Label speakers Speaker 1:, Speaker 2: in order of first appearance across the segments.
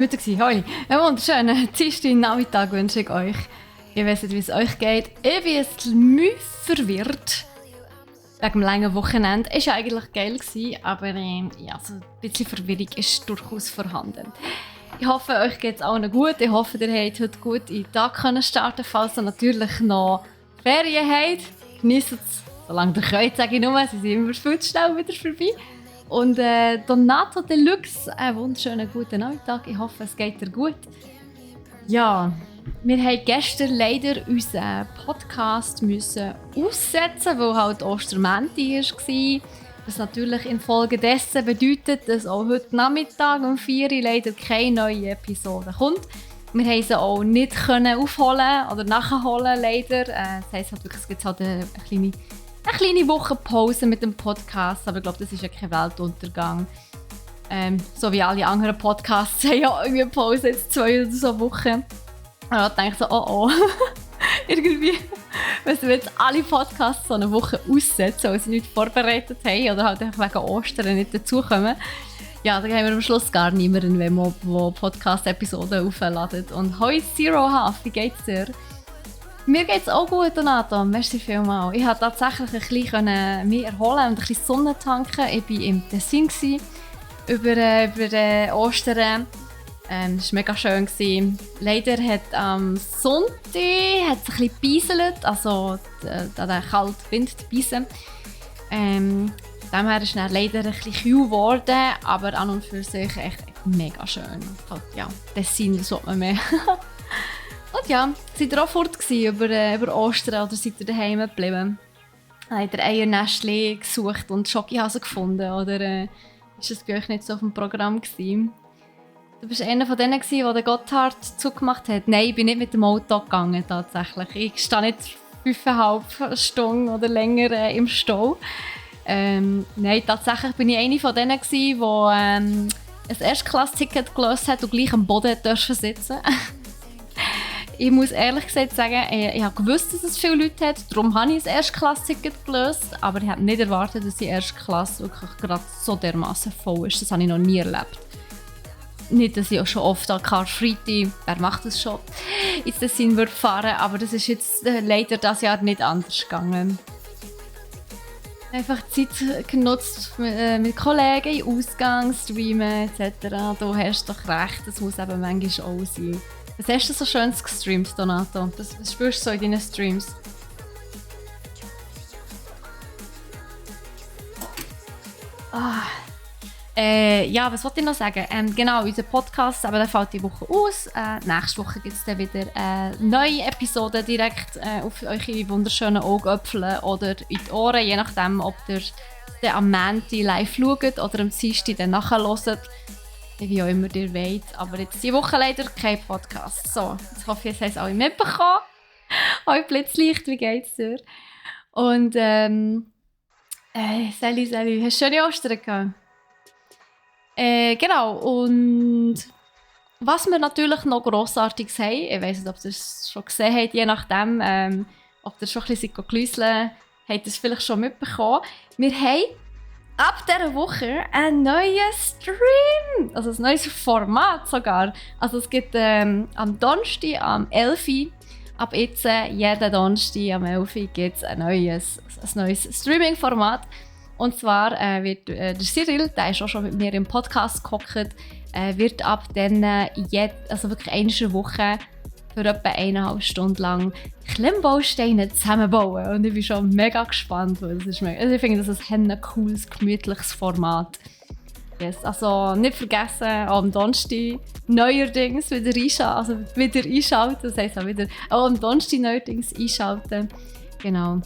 Speaker 1: Heute war Hoi. Einen wunderschönen Dienstagnachmittag wünsche ich euch. Ich weiss nicht, wie es euch geht. Ich bin jetzt müde verwirrt. Wegen dem langen Wochenende. Es war eigentlich geil, aber ja, so ein bisschen Verwirrung ist durchaus vorhanden. Ich hoffe, euch geht es allen gut. Ich hoffe, ihr habt heute gut in den Tag starten, falls ihr natürlich noch Ferien habt. Genießt es, solange ihr könnt, sage ich nur. Sie sind immer viel zu schnell wieder vorbei. Und Donato Deluxe, einen wunderschönen guten Nachmittag. Ich hoffe, es geht dir gut. Ja, wir haben gestern leider unseren Podcast müssen aussetzen, weil halt Ostermänti war. Was natürlich infolgedessen bedeutet, dass auch heute Nachmittag um 4 Uhr leider keine neue Episode kommt. Wir konnten sie auch nicht aufholen oder nachholen, leider. Das heisst halt wirklich, es gibt halt eine kleine Woche Pause mit dem Podcast, aber ich glaube, das ist ja kein Weltuntergang. So wie alle anderen Podcasts haben ja irgendwie Pause, jetzt 2 oder so Wochen. Und ich denke so, oh. Irgendwie, wenn wir jetzt alle Podcasts so eine Woche aussetzen, weil sie nicht vorbereitet haben oder halt wegen Ostern nicht dazukommen, ja, dann haben wir am Schluss gar niemanden, der Podcast-Episoden aufladet. Und heute Zero Half, wie geht's dir? Mir geht's auch gut, Donato. Merci vielmals. Ich konnte tatsächlich ein bisschen mich erholen und ein bisschen Sonne tanken. Ich war im Tessin über Ostern. Das war mega schön. Leider hat am Sonntag es ein bisschen gebeiselt, also der kalte Wind gebeissen. Daher ist es leider ein bisschen kühl geworden, aber an und für sich echt mega schön. Halt, ja, Tessin sollte man mehr. Und ja, seid ihr auch fort über Ostern oder seid ihr daheim geblieben? Habt ihr Eiernestchen gesucht und Schokihasen gefunden oder ist das bei euch nicht so auf dem Programm gewesen? Du bist einer von denen, der den Gotthard zugemacht hat. Nein, ich bin nicht mit dem Auto gegangen tatsächlich. Ich stehe nicht 5,5 Stunden oder länger im Stau. Nein, tatsächlich bin ich eine von denen, die ein Erstklass-Ticket gelöst hat und gleich am Boden sitzen durfte. Ich muss ehrlich gesagt sagen, ich habe gewusst, dass es viele Leute hat, darum habe ich ein Erstklass-Ticket gelöst, aber ich habe nicht erwartet, dass die Erstklasse wirklich gerade so dermaßen voll ist. Das habe ich noch nie erlebt. Nicht, dass ich auch schon oft an Karfreitag, wer macht das schon, ins Tessin würde fahren, aber das ist jetzt leider dieses Jahr nicht anders gegangen. Einfach Zeit genutzt mit Kollegen, in Ausgang, streamen etc. Du hast doch recht, das muss eben manchmal auch sein. Was hast du so Schönes gestreamt, Donato? Das spürst du so in deinen Streams. Ja, was wollte ich noch sagen? Genau, unser Podcast, aber der fällt die Woche aus. Nächste Woche gibt es dann wieder eine neue Episode direkt auf eure wunderschönen Augäpfel oder in die Ohren, je nachdem, ob ihr den am Montag live schaut oder am Dienstag dann nachhört. Wie auch immer ihr wollt. Aber jetzt diese Woche leider kein Podcast. So, jetzt hoffe ich, ihr habt es alle mitbekommen. Euch Blitzlicht, wie geht's dir? Und Sally, hast du schöne Ostern gehabt? Genau, und was wir natürlich noch Grossartiges haben, ich weiss nicht, ob ihr es schon gesehen habt, je nachdem, ob ihr schon ein bisschen geläuselt habt ihr es vielleicht schon mitbekommen. Wir haben ab dieser Woche einen neuen Stream, also ein neues Format sogar. Also es gibt am Donnerstag, am 11 Uhr, ab jetzt jeden Donnerstag am 11 Uhr gibt es ein neues Streaming-Format. Und zwar wird der Cyril, der ist auch schon mit mir im Podcast gehockt, wird ab dann also wirklich eine Woche für etwa 1,5 Stunden lang Klemmbausteine zusammenbauen. Und ich bin schon mega gespannt, weil das ist also ich finde, das ist ein cooles, gemütliches Format. Yes, also nicht vergessen, am Donnerstag neuerdings wieder einschalten. Das heisst auch wieder am Donnerstag neuerdings einschalten. Genau.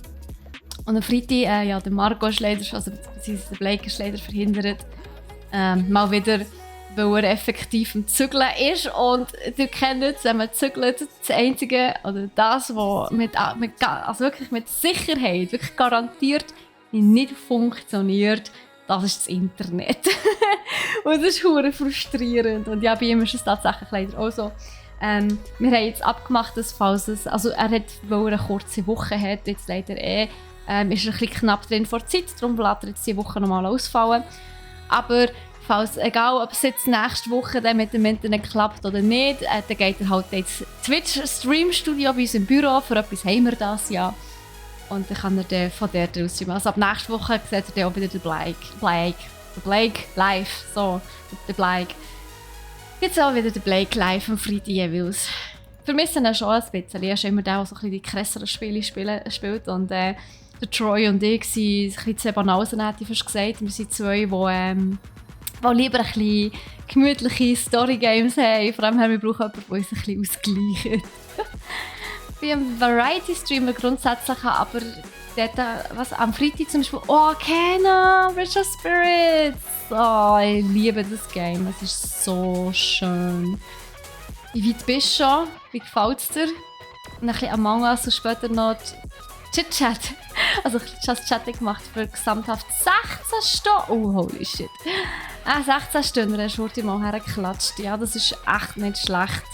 Speaker 1: Und am Freitag, ja, der Marco ist leider, also der Blake ist leider verhindert. Mal wieder, weil er effektiv am Zügeln ist. Und ihr kennt es, wenn man zügelt, das Einzige, oder das, was also wirklich mit Sicherheit, wirklich garantiert nicht funktioniert, das ist das Internet. Und das ist verdammt frustrierend. Und ja, bei ihm ist es tatsächlich leider auch so. Wir haben jetzt abgemacht, dass falls es, also er hat, weil er eine kurze Woche hat, jetzt leider ist er ein bisschen knapp drin vor der Zeit, darum lässt er jetzt diese Woche nochmal ausfallen. Aber Falls, egal ob es jetzt nächste Woche dann mit dem Internet klappt oder nicht, dann geht er halt ins Twitch-Stream-Studio bei uns im Büro. Für etwas haben wir das ja. Und dann kann er dann von dort aus streamen. Also ab nächste Woche sieht er dann auch wieder den Blake live. So, der Blake. Jetzt auch wieder den Blake live am Freitag jeweils. Vermisse ihn schon ein bisschen. Er ist immer der, der so ein bisschen die krasseren Spiele spielt. Und der Troy und ich sind ein bisschen zwei Banausen, hätte ich fast gesagt. Wir sind zwei, die lieber ein bisschen gemütliche Story-Games haben. Vor allem haben wir brauchen jemanden, der uns ein bisschen ausgleicht. Ich bin ein Variety-Streamer grundsätzlich, aber dort, was, am Freitag zum Beispiel Kena, Bridge of Spirits. Oh, ich liebe das Game, es ist so schön. Wie weit bist du schon? Wie gefällt es dir? Und ein bisschen Among Us und später noch Chit-Chat. Also ich habe Chatting gemacht für gesamthaft 16 Stunden. Oh, holy shit. 16 Stunden hast du mal hergeklatscht. Ja, das ist echt nicht schlecht.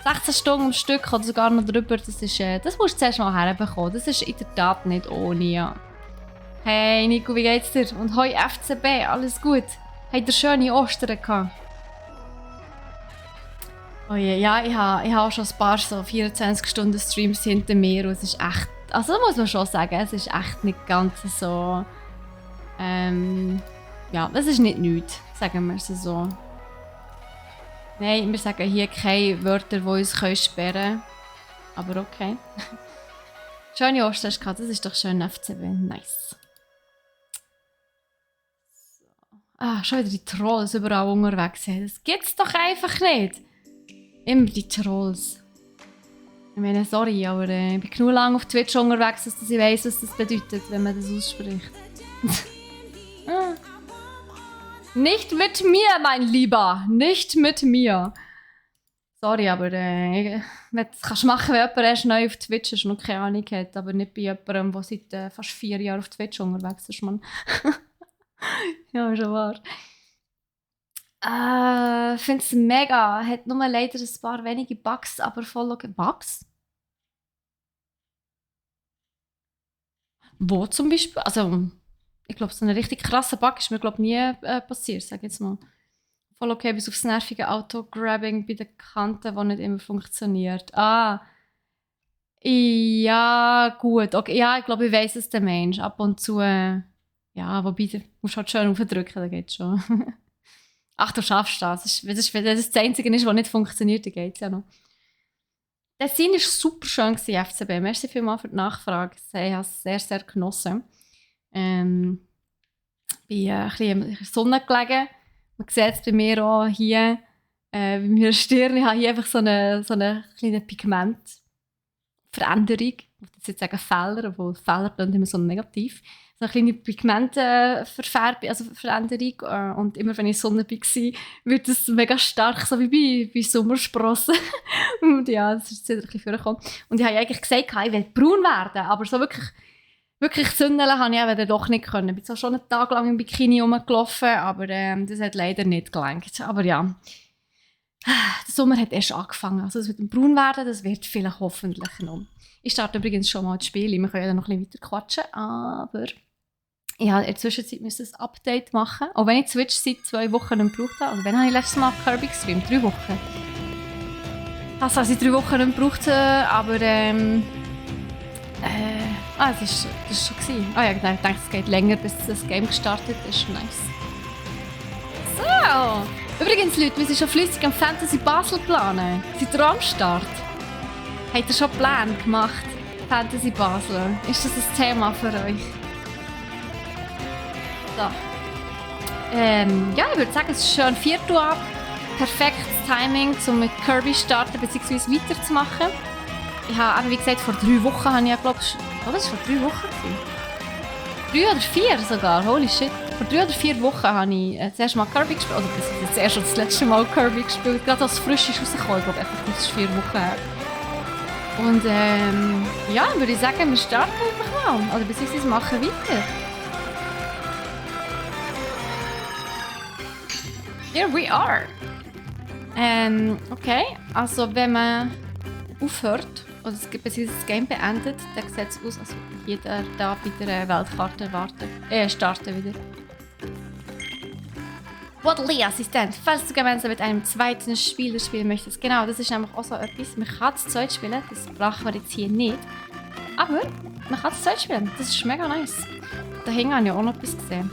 Speaker 1: 16 Stunden am Stück oder sogar noch drüber, das musst du zuerst mal herbekommen. Das ist in der Tat nicht ohne, ja. Hey Nico, wie geht's dir? Und hoi FCB, alles gut? Habt ihr schöne Ostern gehabt? Oh je, ja, ich habe schon ein paar so 24-Stunden-Streams hinter mir und es ist echt, also da muss man schon sagen, es ist echt nicht ganz so, ja, es ist nicht nichts, sagen wir es so. Nein, wir sagen hier keine Wörter, die uns sperren können, aber okay. Schöne Ostern hast du gehabt, das ist doch schön FCB, nice. So. Schon wieder die Trolls überall unterwegs sind, das gibt's doch einfach nicht. Immer die Trolls. Ich meine, sorry, aber ich bin genug lange auf Twitch unterwegs, dass ich weiss, was das bedeutet, wenn man das ausspricht. Nicht mit mir, mein Lieber! Nicht mit mir! Sorry, aber das kannst du machen, wenn jemand erst neu auf Twitch ist und noch keine Ahnung hat, aber nicht bei jemandem, der seit fast 4 Jahren auf Twitch unterwegs ist, Mann. Ja, schon wahr. Ich finde es mega. Hat nur leider ein paar wenige Bugs, aber voll okay. Bugs? Wo zum Beispiel? Also, ich glaube, so ein richtig krasser Bug ist mir glaub, nie passiert, sag jetzt mal. Voll okay, bis aufs nervige Auto-Grabbing bei den Kanten, das nicht immer funktioniert. Ja, gut. Okay. Ja, ich glaube, ich weiss es, der Mensch. Ab und zu, ja, wobei, du musst halt schön aufdrücken, dann geht's schon. Ach, du schaffst das. Wenn das Einzige ist, was nicht funktioniert, dann geht es ja noch. Der Sinn war super schön, FCB. Merci vielmals für die Nachfrage. Ich habe es sehr, sehr genossen. Bin ein bisschen in der Sonne gelegen. Man sieht es bei mir auch hier, bei meiner Stirn. Ich habe hier einfach so eine kleine Pigmentveränderung. Ich würde jetzt sagen Fehler, obwohl Fehler klingt immer so negativ. So eine kleine Pigmentverfärbung, also Veränderung. Und immer wenn ich in der Sonne war, wird es mega stark, so wie bei Sommersprossen. Und ja, das ist jetzt ein bisschen vorgekommen. Und ich habe eigentlich gesagt, ich will braun werden, aber so wirklich zündeln habe ich dann doch nicht können. Ich bin zwar schon einen Tag lang im Bikini rumgelaufen, aber das hat leider nicht gelangt. Aber ja, der Sommer hat erst angefangen. Also das mit dem Braunwerden, das wird vielleicht hoffentlich noch. Ich starte übrigens schon mal das Spiel. Wir können ja noch ein bisschen weiter quatschen, aber ich habe in der Zwischenzeit ein Update machen. Auch wenn ich Switch seit 2 Wochen nicht gebraucht habe. Also wenn habe ich letztes Mal Kirby gestreamt? 3 Wochen. Also ich 3 Wochen nicht gebraucht, aber das ist schon gewesen. Ja, ich dachte, es geht länger, bis das Game gestartet ist. Nice. So! Übrigens, Leute, wir sind schon flüssig am Fantasy Basel planen. Seid ihr am Start? Habt ihr schon Pläne gemacht? Fantasy Basel. Ist das ein Thema für euch? So. Ja, ich würde sagen, es ist schon 4 Uhr ab. Perfektes Timing, um mit Kirby starten bzw. weiterzumachen. Ich habe, wie gesagt, vor 3 Wochen habe ich, glaube ich, das war vor 3 Wochen. 3 oder 4 sogar, holy shit. Vor 3 oder 4 Wochen habe ich das erste Mal Kirby gespielt. Oder das erste und das letzte Mal Kirby gespielt. Gerade als es frisch ist rausgekommen. Ich glaube, das ist 4 Wochen her. Und ja, würde ich sagen, wir starten einfach mal. Oder beziehungsweise machen weiter. Here we are. Okay, also wenn man aufhört oder das Game beendet, dann sieht es aus, als würde jeder da bei der Weltkarte starten wieder. Waddle-Assistent. Falls du gemeinsam mit einem zweiten Spieler spielen möchtest. Genau, das ist nämlich auch so etwas. Man kann zu zweit spielen. Das brauchen wir jetzt hier nicht. Aber man kann zu zweit spielen. Das ist mega nice. Dahinten habe ich auch noch etwas gesehen.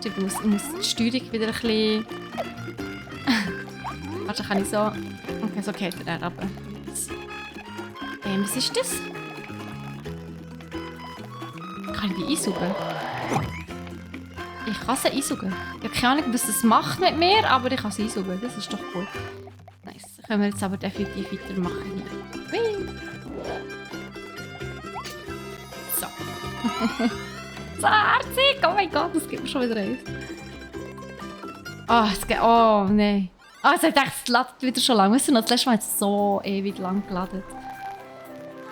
Speaker 1: Ich muss die Steuerung wieder ein bisschen... Warte, kann ich so... Okay, so geht er aber. Was ist das? Kann ich die einsaugen? Ich kann sie einsaugen. Ich habe keine Ahnung, was das macht mit mir, aber ich kann sie einsaugen. Das ist doch cool. Nice. Können wir jetzt aber definitiv weitermachen hier. So. So herzig! Oh mein Gott, das gibt mir schon wieder eins. Oh, es geht... Oh, nein. Ah, also ich dachte, es ladet wieder schon lange. Weißt du noch, das letzte Mal hat es so ewig lang geladen.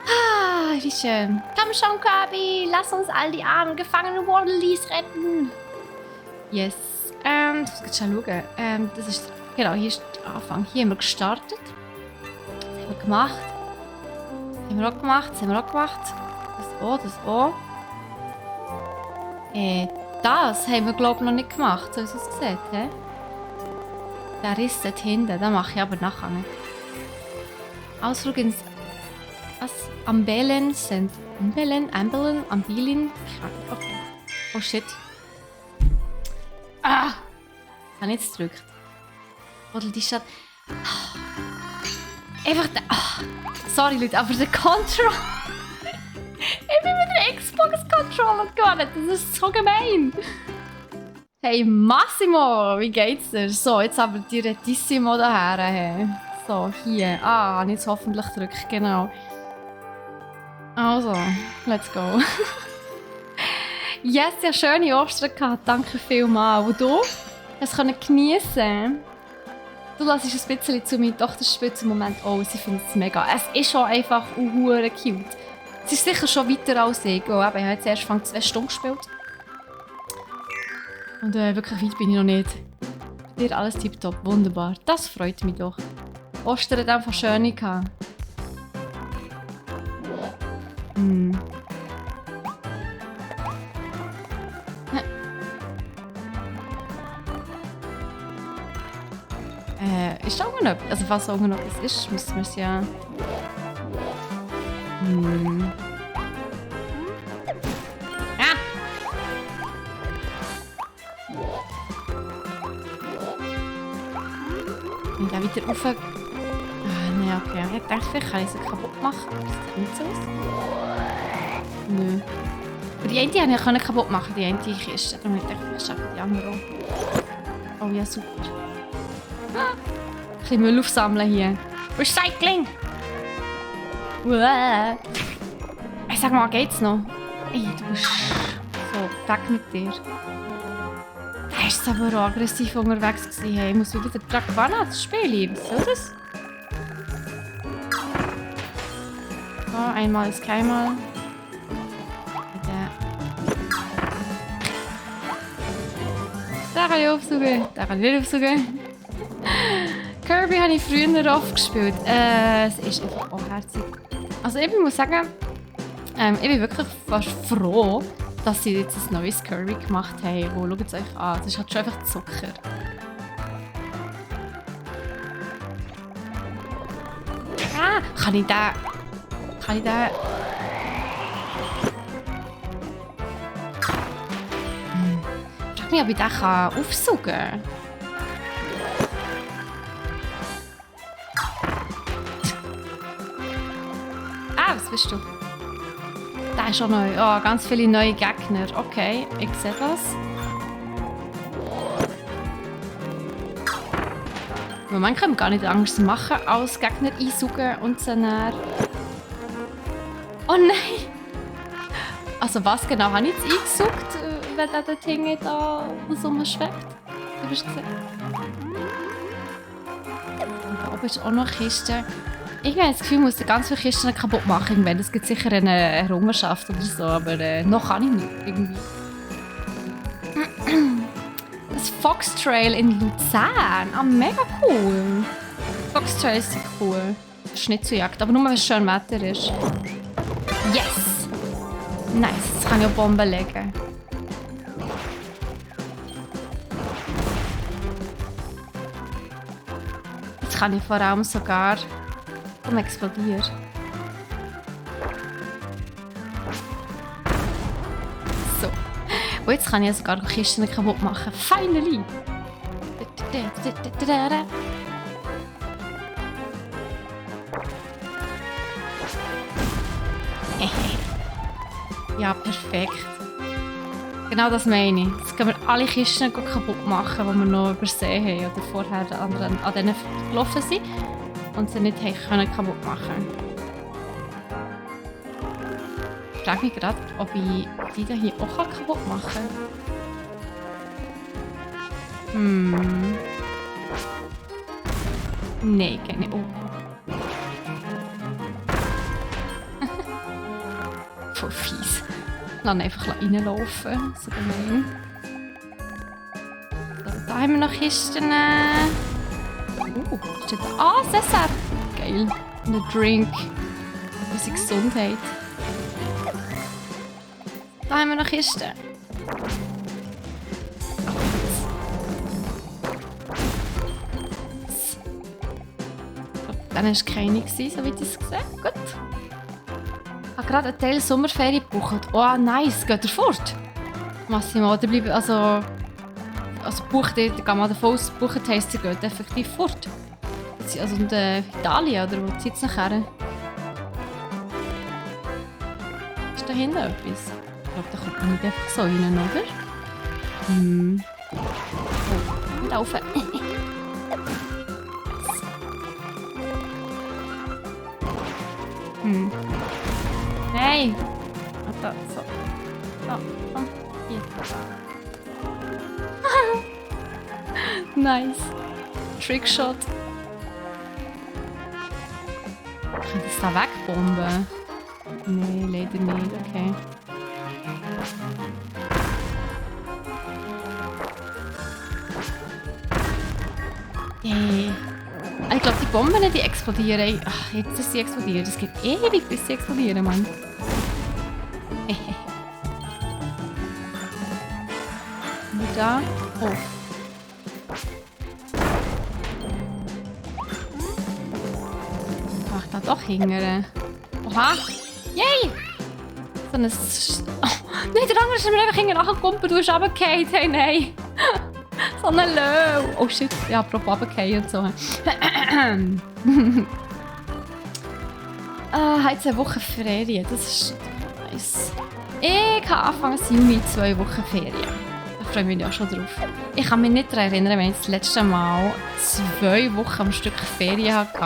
Speaker 1: Ah, wie schön. Komm schon, Kirby, lass uns all die armen gefangenen Waddleys retten. Yes. Das muss ich schon schauen. Das ist... Genau, hier ist der Anfang. Hier haben wir gestartet. Das haben wir gemacht. Das haben wir auch gemacht. Das haben wir auch gemacht. Das auch. Das haben wir, glaube ich, noch nicht gemacht. So wie es aussieht, hä? Der Riss dort hinten, den mache ich aber nachher nicht. Ausflug ins Ambilin. Okay. Oh shit. Ah! Ich habe jetzt gedrückt. Oder die Stadt. Einfach der. Sorry Leute, aber der Control. Ich bin mit der Xbox-Controller gegangen. Das ist so gemein. Hey Massimo, wie geht's dir? So, jetzt aber die Retissimo daher. Hey. So, hier. Habe ich jetzt hoffentlich gedrückt, genau. Also, let's go. Yes, ja, schöne Ostern gehabt. Danke vielmals. Und du? Hast du geniessen? Du lässt es ein bisschen zu meiner Tochter spielt im Moment auch. Sie findet es mega. Es ist schon einfach hure cute. Es ist sicher schon weiter als ich. Ich habe jetzt erst 2 Stunden gespielt. Und wirklich weit bin ich noch nicht. Bei dir alles tipptopp, wunderbar. Das freut mich doch. Ostern hat einfach schön gehabt. Ist da noch etwas? Also falls da noch etwas ist, müssen wir es ja... Ah! Wenn ich da wieder rauf... Nein, okay. Ich dachte, vielleicht kann ich sie kaputt machen. Das sieht nicht so aus. Nö. Aber die eine konnte ich kaputt machen, die eine Kiste. Darum dachte ich, ich schaffe die andere auch. Oh ja, super. Ein bisschen Müll aufsammeln hier. Recycling! Uäh. Hey, sag mal, geht's noch? Ey, du bist so weg mit dir. Er ist aber auch aggressiv unterwegs gewesen. Hey, ich muss wieder den Truck fahren, das Spiel. Was soll das? So, einmal ist keinmal. Den kann ich aufsuchen. Den kann ich nicht aufsuchen. Kirby habe ich früher oft gespielt. Es ist einfach auch herzig. Also ich muss sagen, ich bin wirklich fast froh, dass sie jetzt ein neues Kirby gemacht haben. Oh, schaut es euch an. Das ist halt schon einfach Zucker. Ah, kann ich den... Ich frage mich, ob ich den aufsaugen kann. Was bist du? Da ist schon neu. Oh, ganz viele neue Gegner. Okay, ich sehe das. Man kann gar nicht Angst machen, als Gegner einsaugen und sie dann... Oh nein! Also was genau habe ich jetzt eingesaugt, wenn der Ding da so rumschwebt? Du hast gesehen. Und da oben ist auch noch eine Kiste. Ich habe das Gefühl, ich muss ganz viele Kisten kaputt machen. Es gibt sicher eine Errungenschaft oder so, aber noch kann ich nicht. Irgendwie. Das Fox Trail in Luzern. Ah, mega cool. Fox Trail ist cool. Schnitzeljagd, aber nur wenn es schön Wetter ist. Yes! Nice, jetzt kann ich auch Bomben legen. Jetzt kann ich vor allem sogar explodieren. So. Und jetzt kann ich sogar Kisten kaputt machen. Finally! Ja, perfekt. Genau das meine ich. Jetzt können wir alle Kisten kaputt machen, die wir noch übersehen haben oder vorher an denen gelaufen sind und sie nicht können kaputt machen. Ich frage mich gerade, ob ich die hier auch kaputt machen kann. Nein, geht nicht. Oh. Voll fies. Lass einfach reinlaufen. So gemein. Da haben wir noch Kisten. Steht da. Ah, Cäsar. Geil. Ein Drink. Für unsere Gesundheit. Da haben wir noch Kisten. Dann war es keine, so wie ich es gesehen habe. Gut. Ich habe gerade einen Teil Sommerferien gebucht. Oh, nice. Geht er fort? Massimo, oder bleiben, also bucht ihr, da kann man davon aus, buchen heisst, sie geht effektiv fort. Also in Italien, oder wo zieht es nachher? Ist da hinten etwas? Ich glaube, da kommt man nicht einfach so rein, oder? Oh, laufen. Nein! Warte, so. So, komm, hier. Nice. Trickshot. Kann ich das da wegbomben? Nein, leider nicht, okay. Yay. Ich glaube, die Bomben, die explodieren. Ach, jetzt ist sie explodiert. Es geht ewig, bis sie explodieren, Mann. Und da. Oh. Ach, da doch hingere. Oha. Yay! So ein... Oh, nein, der andere ist mir einfach hinten nachgekommen. Du hast runtergefallen. Hey, nein. So eine Löw. Oh shit. Ja, apropos runtergefallen und so. Jetzt eine Woche Ferien. Das ist nice. Ich habe Anfang Juni 2 Wochen Ferien. Da freue ich mich auch schon drauf. Ich kann mich nicht daran erinnern, wenn ich das letzte Mal 2 Wochen am Stück Ferien hatte.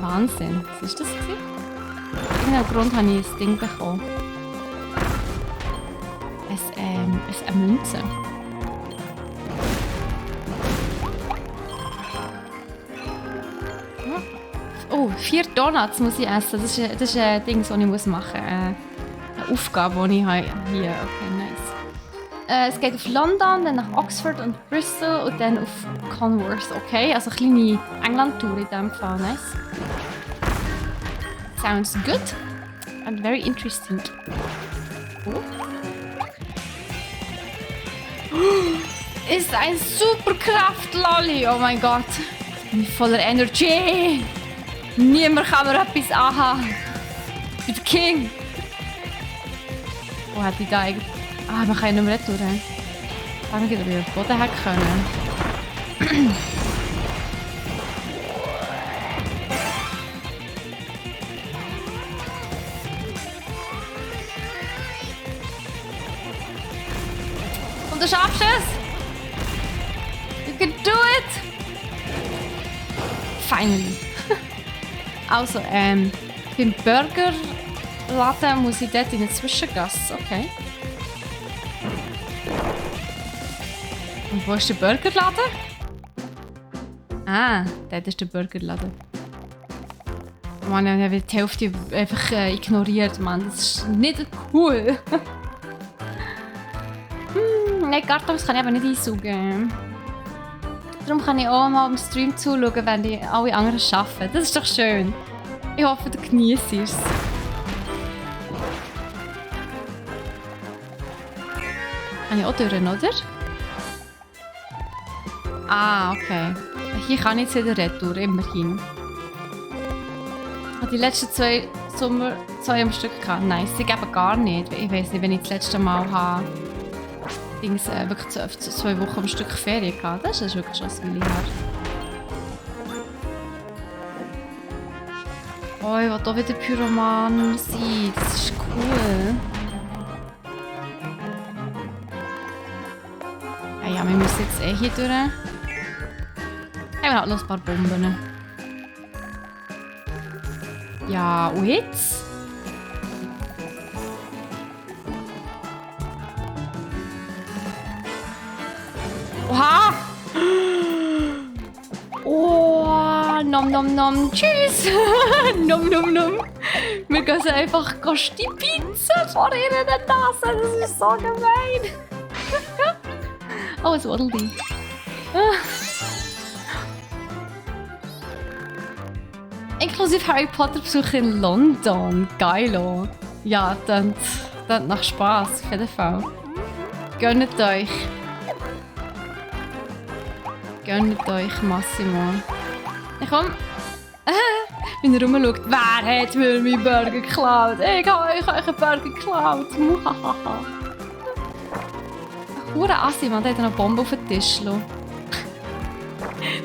Speaker 1: Wahnsinn. Was war das? Aus irgendeinem Grund habe ich ein Ding bekommen. Eine Münze. Oh, 4 Donuts muss ich essen. Das ist ein Ding, das ich machen muss. Eine Aufgabe, die ich habe. Hier, okay, nice. Es geht auf London, dann nach Oxford und Bristol und dann auf Conworth, okay? Also eine kleine England-Tour in diesem Fall, nice. Sounds good and very interesting. Oh. Ist ein Superkraft-Lolli, oh mein Gott. Ich bin voller Energy. Niemand kann mir etwas anhaben. Ich bin der King. Wo hat die da eigentlich... Ah, man kann ja nicht mehr retour. Ich kann nicht über den Boden hacken können. Und du schaffst es! You can do it! Finally! Also, beim Burgerladen muss ich dort in eine Zwischengasse, okay. Und wo ist der Burgerladen? Ah, dort ist der Burgerladen. Mann, ich habe die Hälfte einfach ignoriert, Mann. Das ist nicht cool. Nein, Kartons kann ich aber nicht einsaugen. Darum kann ich auch mal am Stream zuschauen, wenn die alle anderen arbeiten. Das ist doch schön. Ich hoffe, du genießt es. Kann ich auch durch, oder? Ah, okay. Hier kann ich jetzt wieder retour, immerhin. Ich hatte die letzten 2 Sommer 2 am Stück gehabt. Nice, ich gebe gar nicht. Ich weiß nicht, wenn ich das letzte Mal habe. Wirklich 2 Wochen am Stück Ferien gehabt. Das ist wirklich schon ein Weile her. Oh, ich will hier wieder Pyroman sein. Das ist cool. Ja, wir müssen jetzt hier durch. Haben wir halt noch ein paar Bomben. Ja, und jetzt? Oha! Oh, nom nom nom. Tschüss! Nom nom nom. Wir gehen so einfach Pizza vor ihrer Nase. Das ist so gemein. Oh, ein Waddle-Dee. Inklusive Harry Potter Besuch in London. Geilo. Ja, dann nach Spaß, auf jeden Fall. Gönnt euch. Gönnt euch Massimo. Ich komm. Wenn er rumschaut, wer hat mir meinen Burger geklaut? Ich habe euch einen Burger geklaut. Muhahaha. Hure Assi, man, der hat eine Bombe auf den Tisch lassen.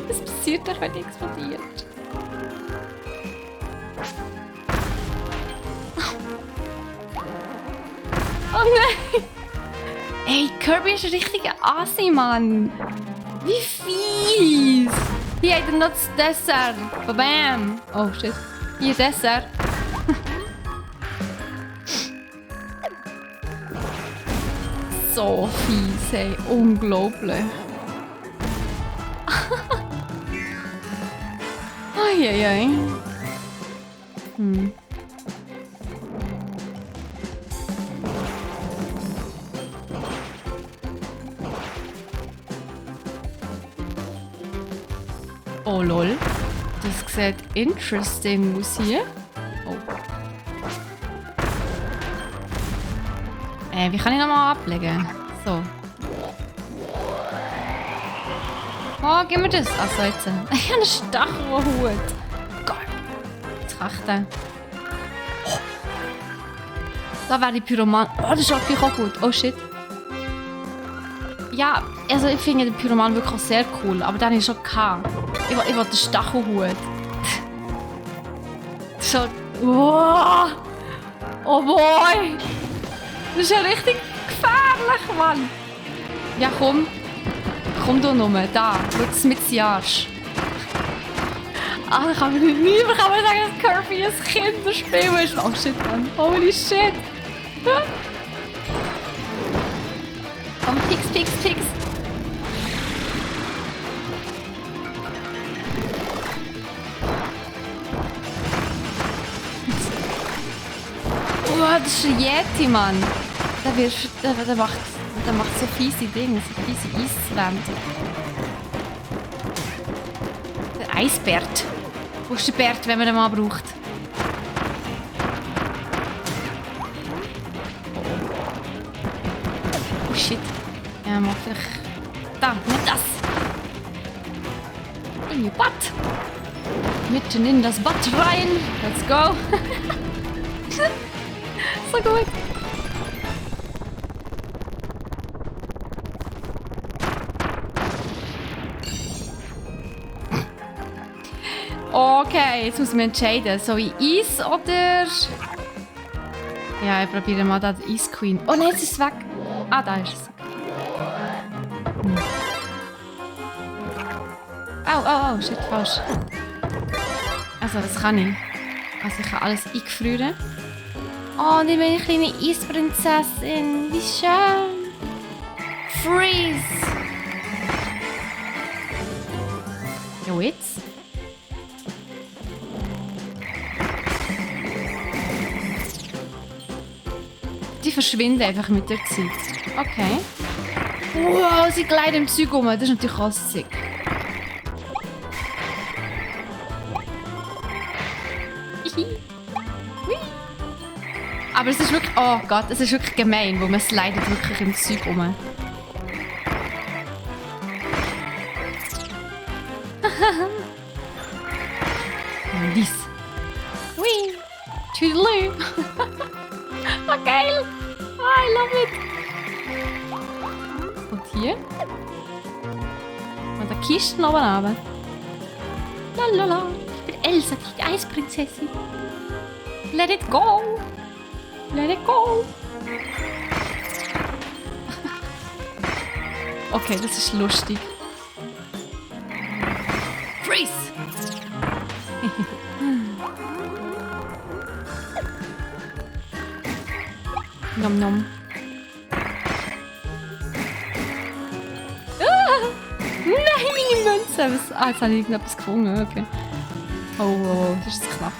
Speaker 1: Was passiert doch, wenn die explodiert? Oh nein! Ey, Kirby ist ein richtiger Assi, Mann! Wie fies! Hier hat er noch das Dessert. Bam! Oh shit. Hier Dessert. So fies, hey. Unglaublich. Eieiei. Oh lol. Das sieht interesting aus hier. Oh. Wie kann ich nochmal ablegen? So. Oh, gib mir das. Achso, jetzt. Ich habe einen Stachelhut. Geil. Jetzt kann ich den. Oh. Da wäre die Pyroman. Oh, das ist auch gut. Oh shit. Ja, also ich finde den Pyroman wirklich auch sehr cool. Aber den habe ich schon gehabt. Ich will den Stachelhut. So. Oh, oh boy. Das ist ja richtig gefährlich, Mann. Ja, komm. Komm du nur. Da. Schau das mit Arsch. Ah, da kann man nicht mehr sagen, dass Kirby ein Kinderspiel ist. Oh shit, Mann. Holy shit. Komm, Pix, Pix, Pix. Oh, das ist ein Yeti, Mann. Der macht so fiese Dinge, so fiese Eiswände. Der Eisbärt. Wo ist der Bärt, wenn man den mal braucht? Oh shit. Ja, mach ich. Da, nicht das. In die Bad. Mitten in das Bad rein. Let's go. So gut. Okay, jetzt muss ich mich entscheiden. Soll ich Eis oder... Ja, ich probiere mal den Ice Queen. Oh nein, jetzt ist es weg. Ah, da ist es. Oh, shit, falsch. Also, was kann ich? Also, ich kann alles eingefrieren. Oh, und ich bin eine kleine Eisprinzessin. Wie schön. Freeze. Ja, jetzt? Die verschwinden einfach mit der Zeit. Okay. Wow, sie gleiten im Zeug rum. Das ist natürlich auch sick. Aber es ist wirklich... Oh Gott, es ist wirklich gemein, wo man slidet wirklich im Zeug rum. Dies. Hui. Tüdelü. Ah, geil. Ah, I love it. Und hier. Und der Kisten oben runter. Lalala. Ich bin Elsa, die Eisprinzessin. Let it go. Let it go. Okay, das ist lustig. Freeze! Nom nom. Nein, meine Münze! Jetzt habe ich irgendetwas gefunden. Okay. Oh, das ist knapp.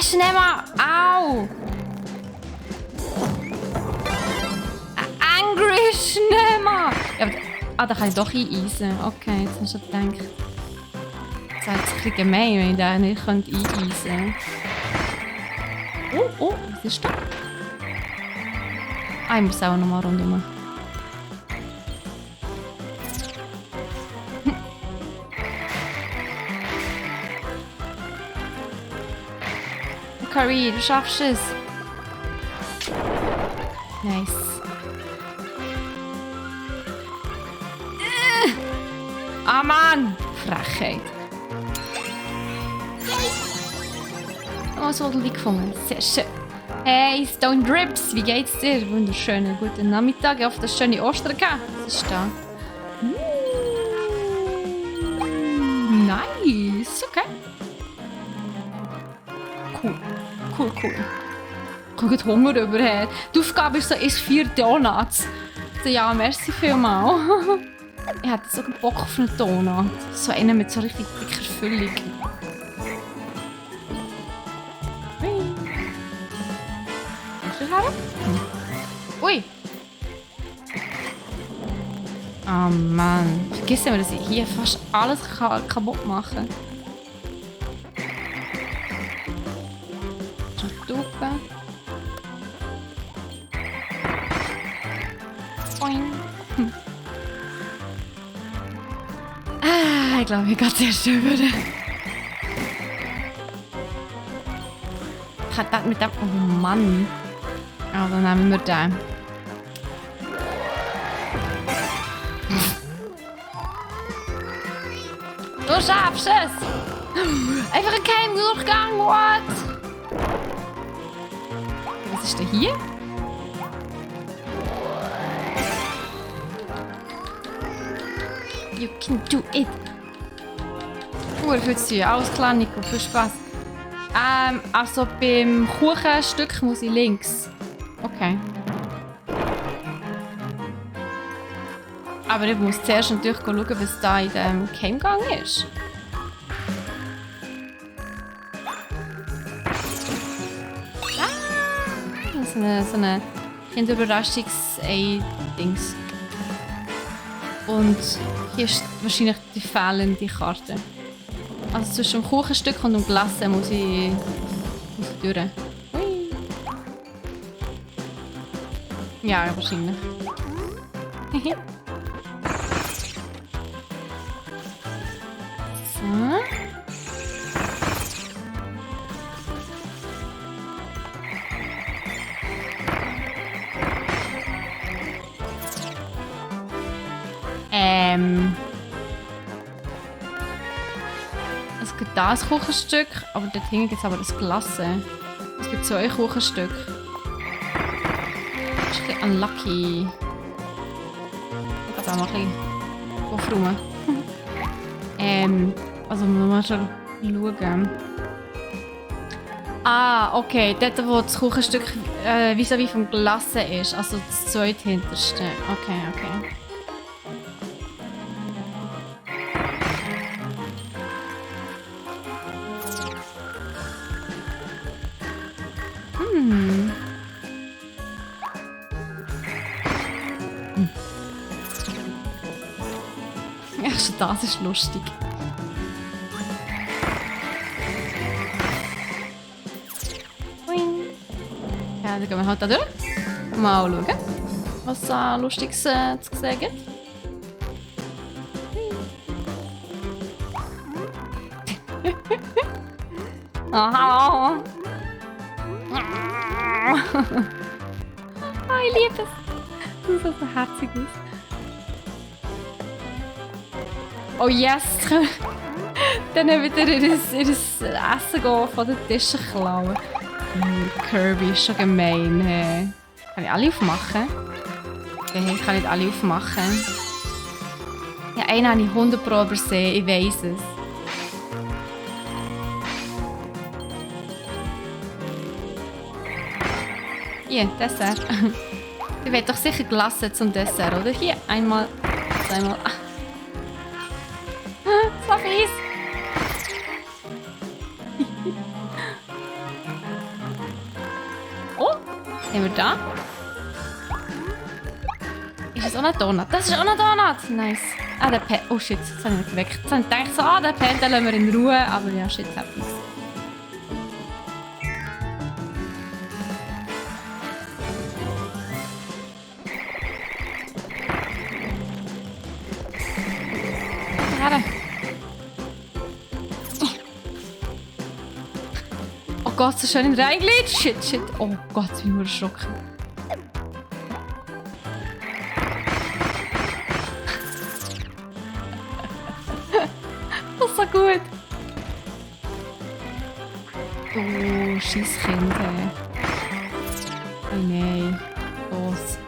Speaker 1: Schnell mal! Au! Angry Schnell! Ja, da kann ich doch eisen. Okay, jetzt hast du gedacht. Das ist ein bisschen gemein, wenn ich den nicht eisen könnte. Oh, was ist das? Ich muss auch noch mal rundherum. Curry, du schaffst es! Nice. Ah, Mann! Frechheit. Oh, so hat gefunden. Sehr schön. Hey, Stone Drips, wie geht's dir? Wunderschönen guten Nachmittag. Ich hoffe, dass schöne Ostern gehabt. Was ist da? Nice. Okay. Cool. Ich habe Hunger überher. Die Aufgabe ist so, isst 4 Donuts. So, ja, merci vielmals. Ich hätte so Bock auf einen Donut. So einen mit so richtig dicker Füllung. Ist das her? Ui! Oh Mann. Vergissen wir, dass ich hier fast alles kaputt machen kann. Ich glaube, ich gehe zuerst über. Ich habe das mit dem... Oh Mann. Also nehmen wir den. Du schaffst es! Einfach ein Geheimdurchgang, what? Was ist denn hier? You can do it! Viel zu tun. Alles klar, Nico. Viel Spaß. Also beim Kuchenstück muss ich links. Okay. Aber ich muss zuerst natürlich schauen, was da in dem Geheimgang ist. So eine Kinderüberraschungs-Ei-Dings. Und hier ist wahrscheinlich die fehlende Karte. Also zwischen dem Kuchenstück und dem Glasse muss ich durch. Hui. Ja, wahrscheinlich. So. Es gibt das Kuchenstück, aber dort hinten gibt es aber das Glasse. Es gibt 2 Kuchenstücke. Das ist ein bisschen unlucky. Ich gehe auch mal ein bisschen aufräumen. Also muss man schon schauen. Ah, okay. Dort, wo das Kuchenstück vis-à-vis vom Glasse ist. Also das zweithinterste. Okay. Ja, schon das ist lustig. Ja, dann gehen wir halt da durch. Mal schauen, was da Lustiges zu sehen gibt. Aha. Oh, ich liebe es. Du siehst so herzig aus. Oh yes! Dann wieder ihr Essen gehen, von den Tischen klauen. Kirby ist schon gemein. Hey. Kann ich alle aufmachen? Okay, ich kann nicht alle aufmachen. Ja, einen habe ich 100 Pro übersehen, ich weiss es. Hier, Dessert. Ihr wollt doch sicher Glasse zum Dessert, oder? Hier, einmal, zweimal. So fies! Oh, haben wir da? Ist es auch ein Donut? Das ist auch ein Donut! Nice. Ah, der Pet. Oh shit, jetzt habe ich mich geweckt. Jetzt habe ich gedacht, so, der Pet, den lassen wir in Ruhe. Aber ja, shit happens. Oh Gott, so schön reingelegt. Shit, shit. Oh Gott, wie nur erschrocken. Das ist so gut. Oh, Scheisskind. Oh nein. Los.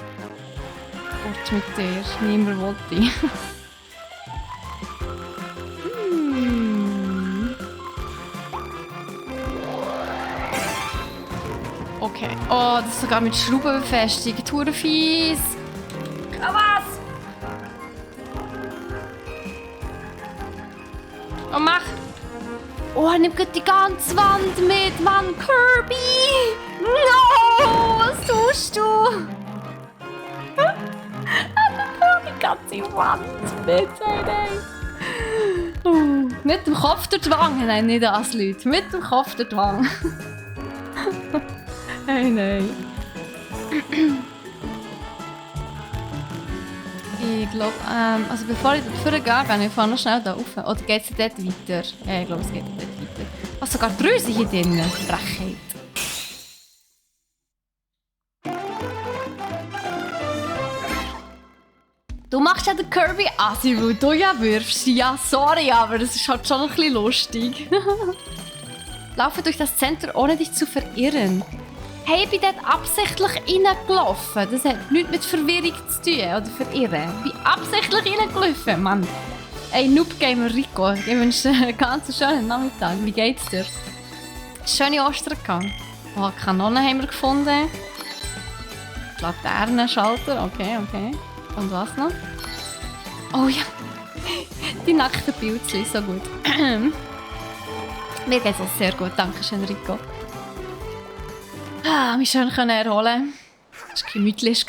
Speaker 1: Gott mit dir. Niemand will dich. Okay. Oh, das ist sogar mit Schrauben befestigt. Hure fies. Was? Oh, mach. Oh, er nimmt die ganze Wand mit. Mann, Kirby. No, was tust du? Er nimmt die ganze Wand mit. Hey, nein. Mit dem Kopf durch die Wange. Nein, nicht das, Leute. Mit dem Kopf durch die Wange. Hey, nein. Ich glaube, also bevor ich dort gehe, gehe ich noch schnell da rauf. Oder geht es dort weiter? Ja, ich glaube, es geht dort weiter. Was, sogar die Drüse hier drin? Frechheit. Du machst ja den Kirby Assi, weil du ja wirfst. Ja, sorry, aber das ist halt schon ein bisschen lustig. Laufe durch das Zentrum, ohne dich zu verirren. Hey, ich bin dort absichtlich reingelaufen. Das hat nichts mit Verwirrung zu tun oder Verirren. Ich bin absichtlich reingelaufen, Mann. Ey, Noob Gamer Rico, ich wünsche dir einen ganz schönen Nachmittag. Wie geht's dir? Schöne Ostern gehabt. Oh, Kanonen haben wir gefunden. Laternenschalter, okay, okay. Und was noch? Oh ja, die nackten Pilzchen, so gut. Mir geht's auch sehr gut, danke schön, Rico. Mich schön erholen. Das war gemütlich.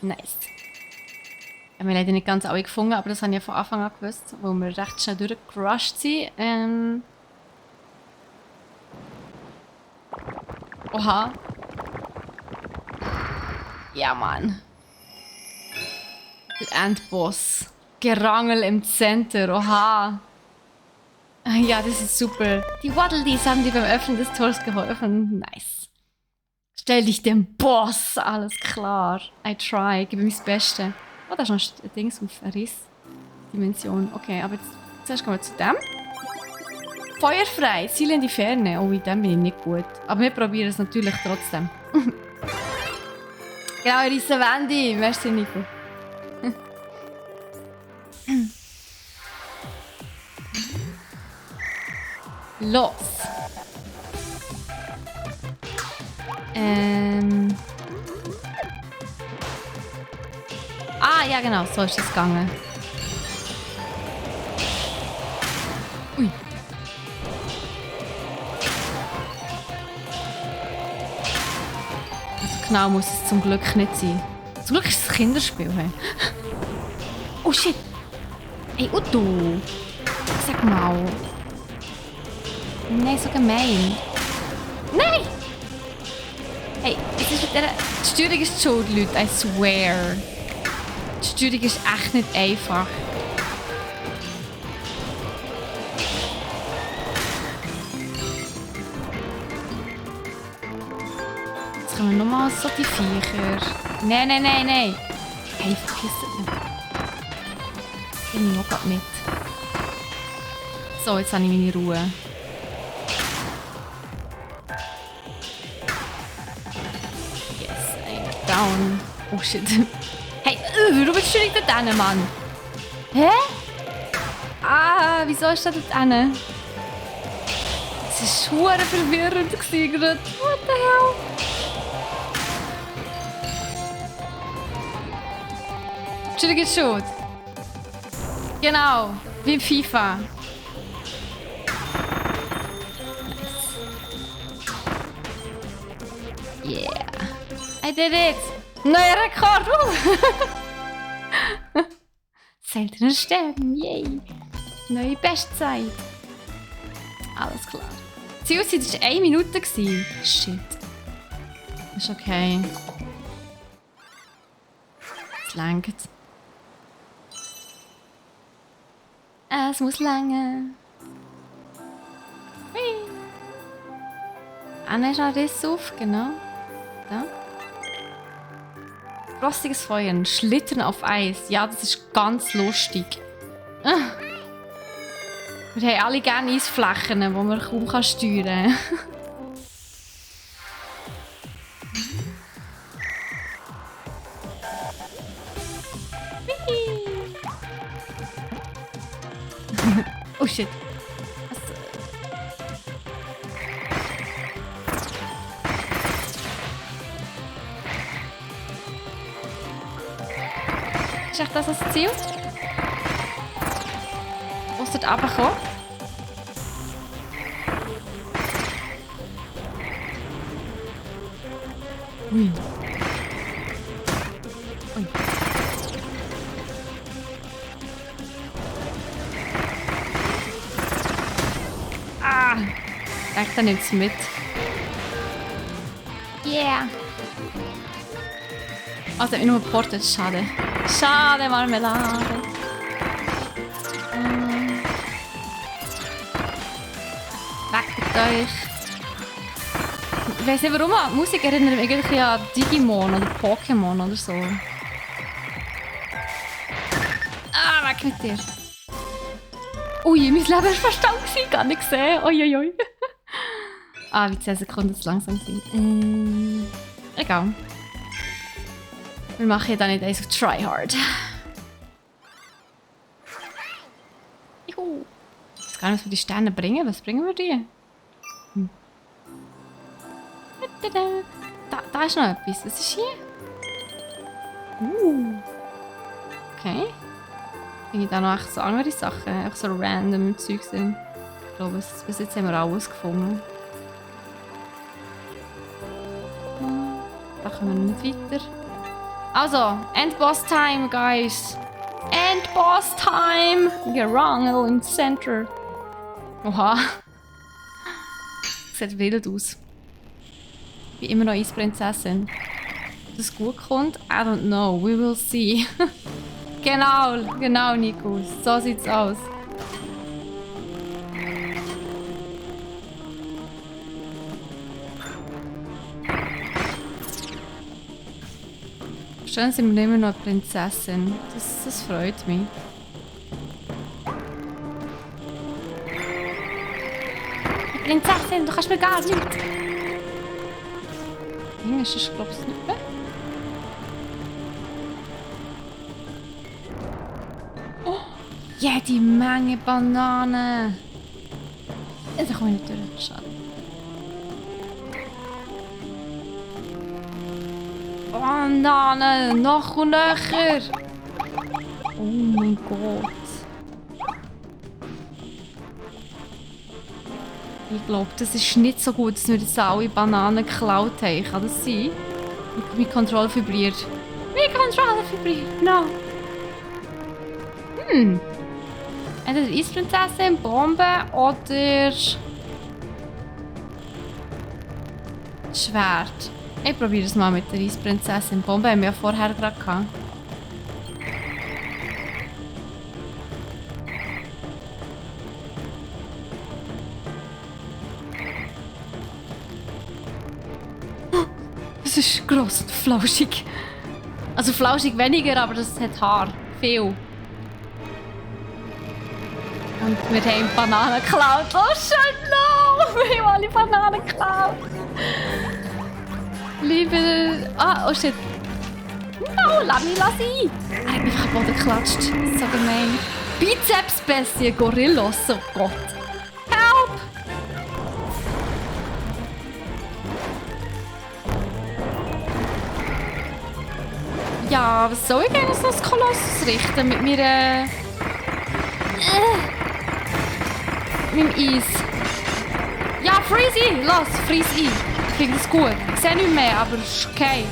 Speaker 1: Nice. Ich habe leider nicht ganz alle gefunden, aber das habe ich ja von Anfang an gewusst, weil wir recht schnell durchgerusht sind. Oha. Ja, Mann. Der Endboss. Gerangel im Center. Oha. Ja, das ist super. Die Waddle-Dees haben dir beim Öffnen des Tors geholfen. Nice. Stell dich dem Boss. Alles klar. I try. Gebe mir das Beste. Oh, da ist noch ein Ding auf Riss-Dimension. Okay, aber zuerst kommen wir zu dem. Feuerfrei. Ziele in die Ferne. Oh, in dem bin ich nicht gut. Aber wir probieren es natürlich trotzdem. Genau, Risse Wendy. Merci, Nico. Los! Ah, ja genau, so ist es gegangen. Ui. Also genau muss es zum Glück nicht sein. Zum Glück ist es ein Kinderspiel. Hey. Oh shit! Ey, und du? Sag mal. Nein, so gemein. Nein! Hey, es ist die Steuerung ist die Schuld, Leute. I swear. Die Steuerung ist echt nicht einfach. kommen nochmal so die Viecher. Nein, nein, nein, nein. Hey, vergiss es nicht. Ich bin noch grad mit. So, jetzt habe ich meine Ruhe. Yes, einer down. Oh shit. Hey, warum bist du nicht da drinnen, Mann? Hä? Ah, wieso ist der da drinnen? Es war verdammt verwirrend gerade. What the hell? Entschuldigung, Schuld. Genau, wie im FIFA. Yeah. I did it! Neuer Rekord! Seltener Sterben, yay! Neue Bestzeit. Alles klar. Die Zielzeit war 1 Minute. Shit. Ist okay. Es reicht. Es muss länger. Anna ist noch Riss auf, genau. Da. Frostiges Feuer, ein Schlittern auf Eis. Ja, das ist ganz lustig. Wir haben alle gerne Eisflächen, die man kaum steuern kann. Oh shit. Ist echt das Ziel? Wo ist dort runtergekommen? Ui. Ui. Ah! Ich denke, der nimmt es mit. Yeah! Also, ich nur geportet. Schade. Schade, Marmelade. Weg mit euch. Ich weiss nicht warum, die Musik erinnert mich irgendwie an Digimon oder Pokémon oder so. Ah, weg mit dir. Ui, mein Leben war verstanden, gar nicht gesehen. Uiuiui. Ah, wie 10 Sekunden zu langsam sind. Egal. Wir machen hier dann nicht eins auf Try Hard. Juhu. Ich weiß gar nicht, was wir die Sterne bringen. Was bringen wir die? Da ist noch etwas. Was ist hier? Okay. Finde ich da noch echt so andere Sachen. Echt so random Zeug sind. Ich glaube, bis jetzt haben wir alles gefunden. Da kommen wir nicht weiter. Also, Endboss Time, guys. Endboss Time. Gerangel im Center. Oha. Sieht wild aus. Wie immer noch Eisprinzessin. Ob das gut kommt? I don't know. We will see. Genau, Nikos. So sieht's aus. Schön sind wir immer noch eine Prinzessin. Das freut mich. Prinzessin, du kannst mir gar nicht. Ist das, glaube ich, nicht mehr? Oh, jede Menge Bananen. Da komme ich nicht durch. Schade. Bananen, noch und nöcher. Oh mein Gott. Ich glaube, das ist nicht so gut, dass wir jetzt alle Bananen geklaut haben. Kann das sein? Mein Controller vibriert. Mein Controller vibriert. No. Entweder Eisprinzessin, Bombe oder Schwert. Ich probiere es mal mit der Eisprinzessin. Bombe haben wir ja vorher gerade gehabt. Das ist gross und flauschig. Also flauschig weniger, aber das hat Haar. Viel. Und wir haben Bananen geklaut. Oh shit, no! Wir haben alle Bananen geklaut. Lieber... Ah, oh shit. No, lass ihn. Er hat mich auf den Boden geklatscht. So gemein. Bizepsbestie, Gorillas, oh Gott. Help! Ja, was soll ich eigentlich so als Kolossus richten mit mir mit dem Eis? Ja, freeze ein! Los, freeze ein! Ich krieg das gut. Ich sehe nicht mehr, aber es ist okay.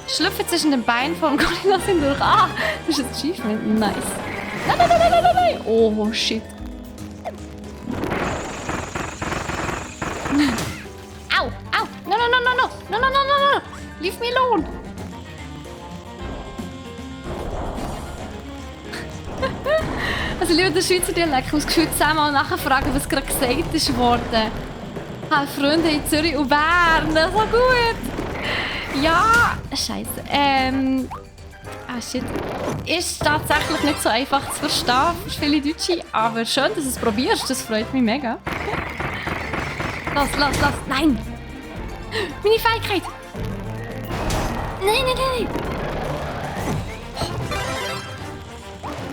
Speaker 1: Schlüpfe zwischen den Beinen vom Gorilla hindurch. Ah, das ist ein Achievement. Nice. Nein! Oh, shit. Au! No! Leave me alone! Also lieber der Schweizer Dialekt, ich muss gefühlt zehnmal nachfragen, was gerade gesagt ist worden. Freunde in Zürich und Bern, so gut! Ja, scheiße. Shit. Ist tatsächlich nicht so einfach zu verstehen für viele Deutsche, aber schön, dass du es probierst, das freut mich mega. Los! Nein! Meine Fähigkeit! Nein!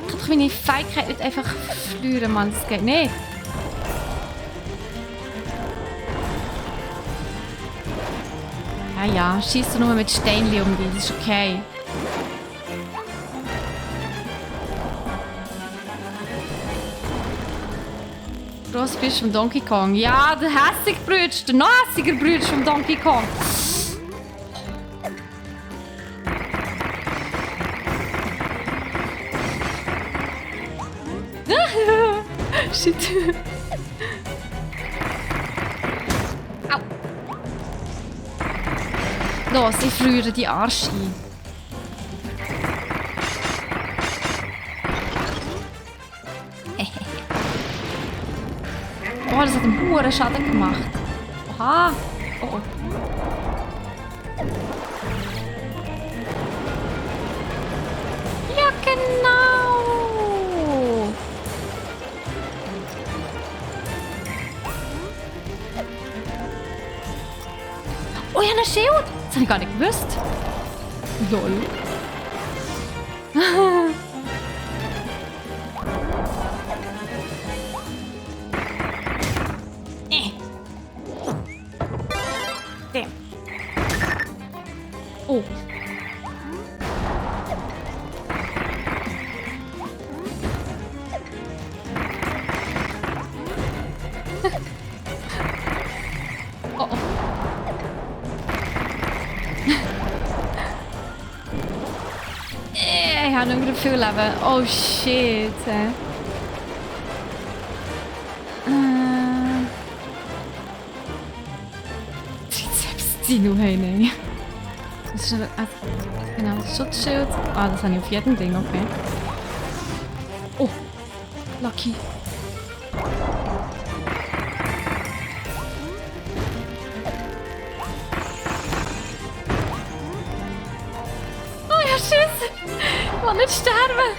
Speaker 1: Ich kann doch meine Fähigkeit nicht einfach verlieren, Mann, das geht nicht. Ja, schießt du nur mit Steinchen um dich, das ist okay. Grossbrüder vom Donkey Kong. Ja, der hässige Bruder, der noch hässiger Bruder vom Donkey Kong. Shit. Au. Los, ich friere die Arsch ein. Oh, das hat einen hohen Schaden gemacht. Oha. Oh. Ja, genau. Oh, ich habe ein Schild. Das habe ich gar nicht gewusst. Lol. Oh. Oh. Ich habe nicht mehr viel Leben. Oh shit. Trizeps-Dino, hey, nein. Das ist genau, das Schutzschild. Ah, das habe ich auf jedem Ding, okay. Oh, lucky. Oh ja, Schiss! Ich will nicht sterben!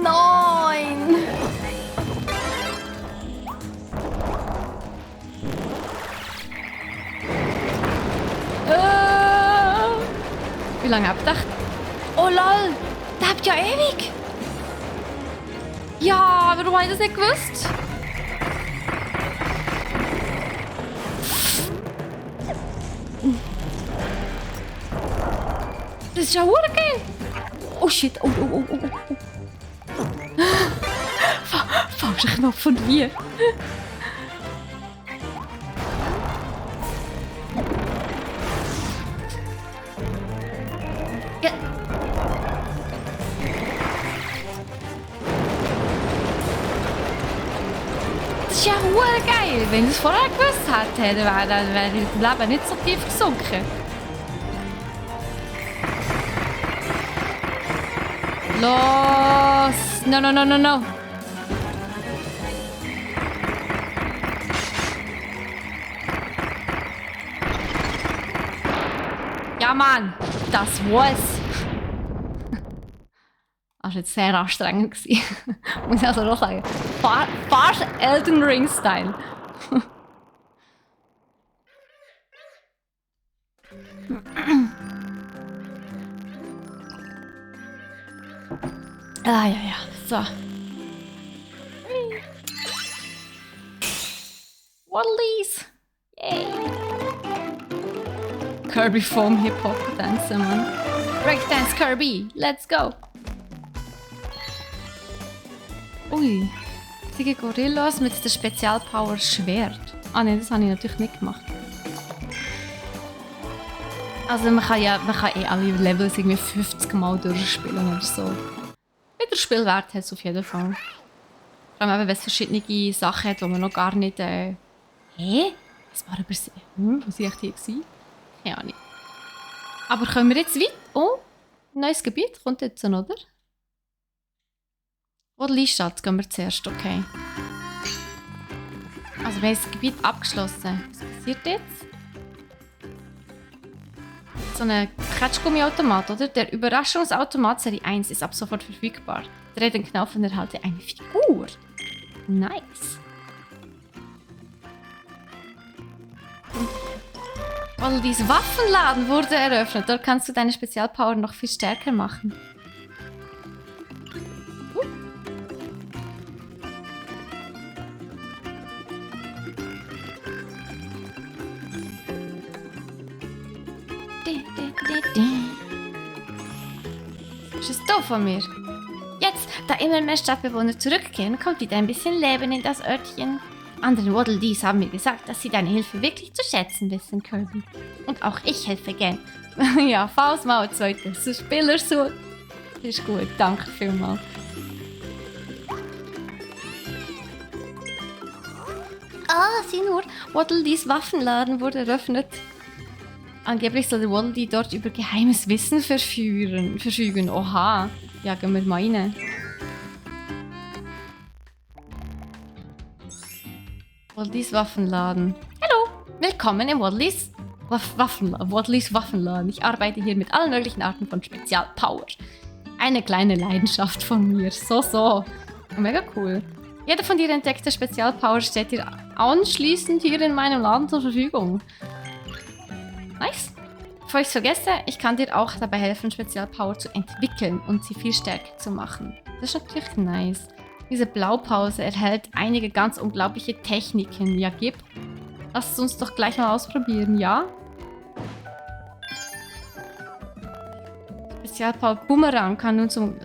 Speaker 1: Nein! Wie lange habt ihr? Oh lol! Der habt ja ewig! Ja, warum habe ich das nicht gewusst? Das ist ja geil! Oh shit! Oh. Falscher Knopf von mir! Das ist ja geil. Wenn ich es vorher gewusst hätte, dann wäre ich das Leben nicht so tief gesunken. Los! No. Ja, Mann, das war's. Das war jetzt sehr anstrengend. Muss ich also noch sagen. Fast Elden Ring-Style. Ah, ja, ja. So. Waddlies. Yay. Kirby Foam Hip-Hop Dance, Mann. Breakdance Kirby. Let's go. Ui. Die Gorillas mit der Spezialpower Schwert. Ah ne, das habe ich natürlich nicht gemacht. Also man kann eh alle Levels irgendwie 50 Mal durchspielen oder so. Wieder Spielwert hat es auf jeden Fall. Vor allem, wenn es verschiedene Sachen hat, die man noch gar nicht... Hä? Das war übersehen. Was war ich hier? Keine Ahnung. Aber können wir jetzt weiter... Oh, neues Gebiet kommt jetzt, oder? Oder Liestadt gehen wir zuerst, okay. Also wir haben das Gebiet abgeschlossen. Was passiert jetzt? So ein Ketschgummiautomat, oder? Der Überraschungsautomat Serie 1 ist ab sofort verfügbar. Dreh den Knopf und erhalte eine Figur. Nice. Waddledees Waffenladen wurde eröffnet. Dort kannst du deine Spezialpower noch viel stärker machen. Was ist doof von mir? Jetzt, da immer mehr Stadtbewohner zurückkehren, kommt wieder ein bisschen Leben in das Örtchen. Andere Waddledees haben mir gesagt, dass sie deine Hilfe wirklich zu schätzen wissen, Kirby. Und auch ich helfe gern. Ja, Faustmaul, zweites Spieler so. Ist gut, danke vielmals. Ah, sieh nur, Waddledees Waffenladen wurde eröffnet. Angeblich soll der Waddledee dort über geheimes Wissen verfügen. Oha. Ja, gehen wir mal rein. Waddledees Waffenladen. Hallo, willkommen im Waddledees Waffenladen. Ich arbeite hier mit allen möglichen Arten von Spezialpower. Eine kleine Leidenschaft von mir. So. Mega cool. Jede von dir entdeckte Spezialpower steht dir anschließend hier in meinem Laden zur Verfügung. Nice. Bevor ich es vergesse, ich kann dir auch dabei helfen, Spezialpower zu entwickeln und sie viel stärker zu machen. Das ist natürlich nice. Diese Blaupause erhält einige ganz unglaubliche Techniken. Ja, gib. Lass es uns doch gleich mal ausprobieren, ja? Spezialpower Boomerang kann nun zum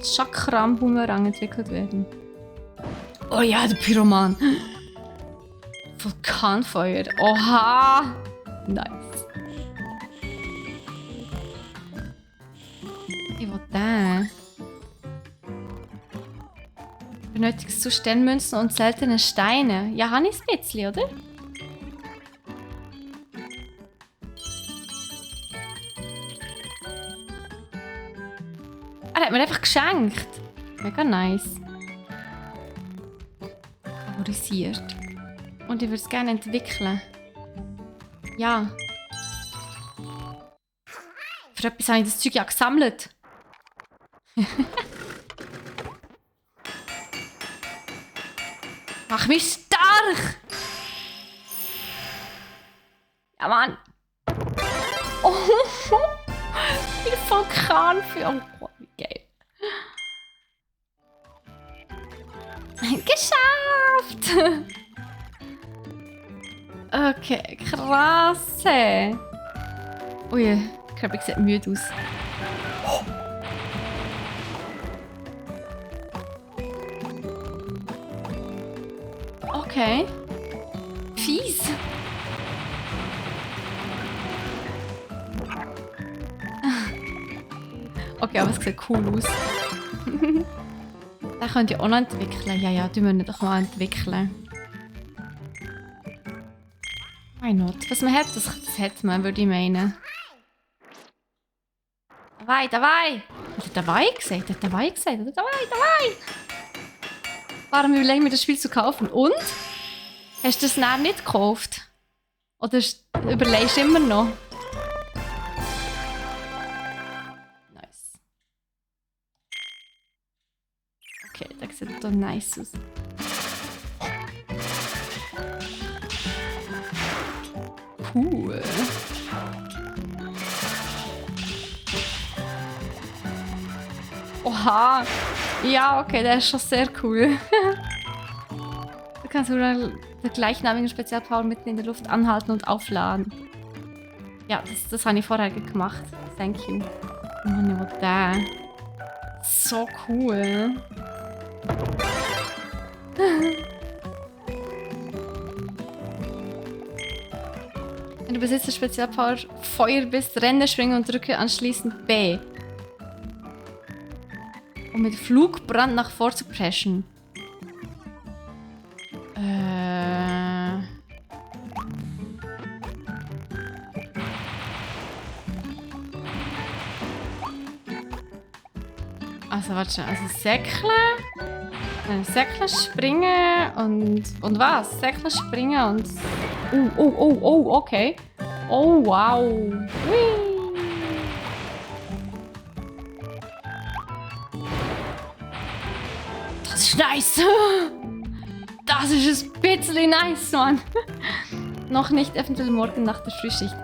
Speaker 1: Chakram Boomerang entwickelt werden. Oh ja, der Pyroman. Vulkanfeuer. Oha. Nice. Ich will den. Benötigst du Sternmünzen und seltene Steine? Ja, habe ich ein bisschen, oder? Er hat mir einfach geschenkt. Mega nice. Favorisiert. Und ich würde es gerne entwickeln. Ja. Für etwas habe ich das Zeug ja gesammelt. Mach mich stark! Ja, Mann! Oh! Die Vulkanfeuer! Oh, wie geil! Geschafft! Okay, krass! Ui, Kirby sieht müde aus. Okay. Fies. Okay, aber es sieht cool aus. Den könnt ihr auch noch entwickeln. Ja, die müssen wir doch mal entwickeln. Why not? Was man hat, das hat man, würde ich meinen. Dabei! Hat er dabei gesagt? Dabei! Warum überlegen wir das Spiel zu kaufen? Und? Hast du das dann nicht gekauft? Oder überlegst du immer noch? Okay, das sieht doch nice aus. Cool. Oha. Ja, okay, der ist schon sehr cool. Du kannst sogar den gleichnamigen Spezialpower mitten in der Luft anhalten und aufladen. Ja, das habe ich vorher gemacht. Thank you. Mann, ich will den. So cool. Wenn du besitzt Spezialpower Feuer bist, renne, springe und drücke anschließend B. Um mit Flugbrand nach vor zu preschen. Also warte schon, also Säckle, springen und was? Säckle springen und... Oh, okay. Oh, wow. Whee. Das ist nice. Das ist ein bisschen nice, Mann. Noch nicht, eventuell morgen nach der Frühschicht.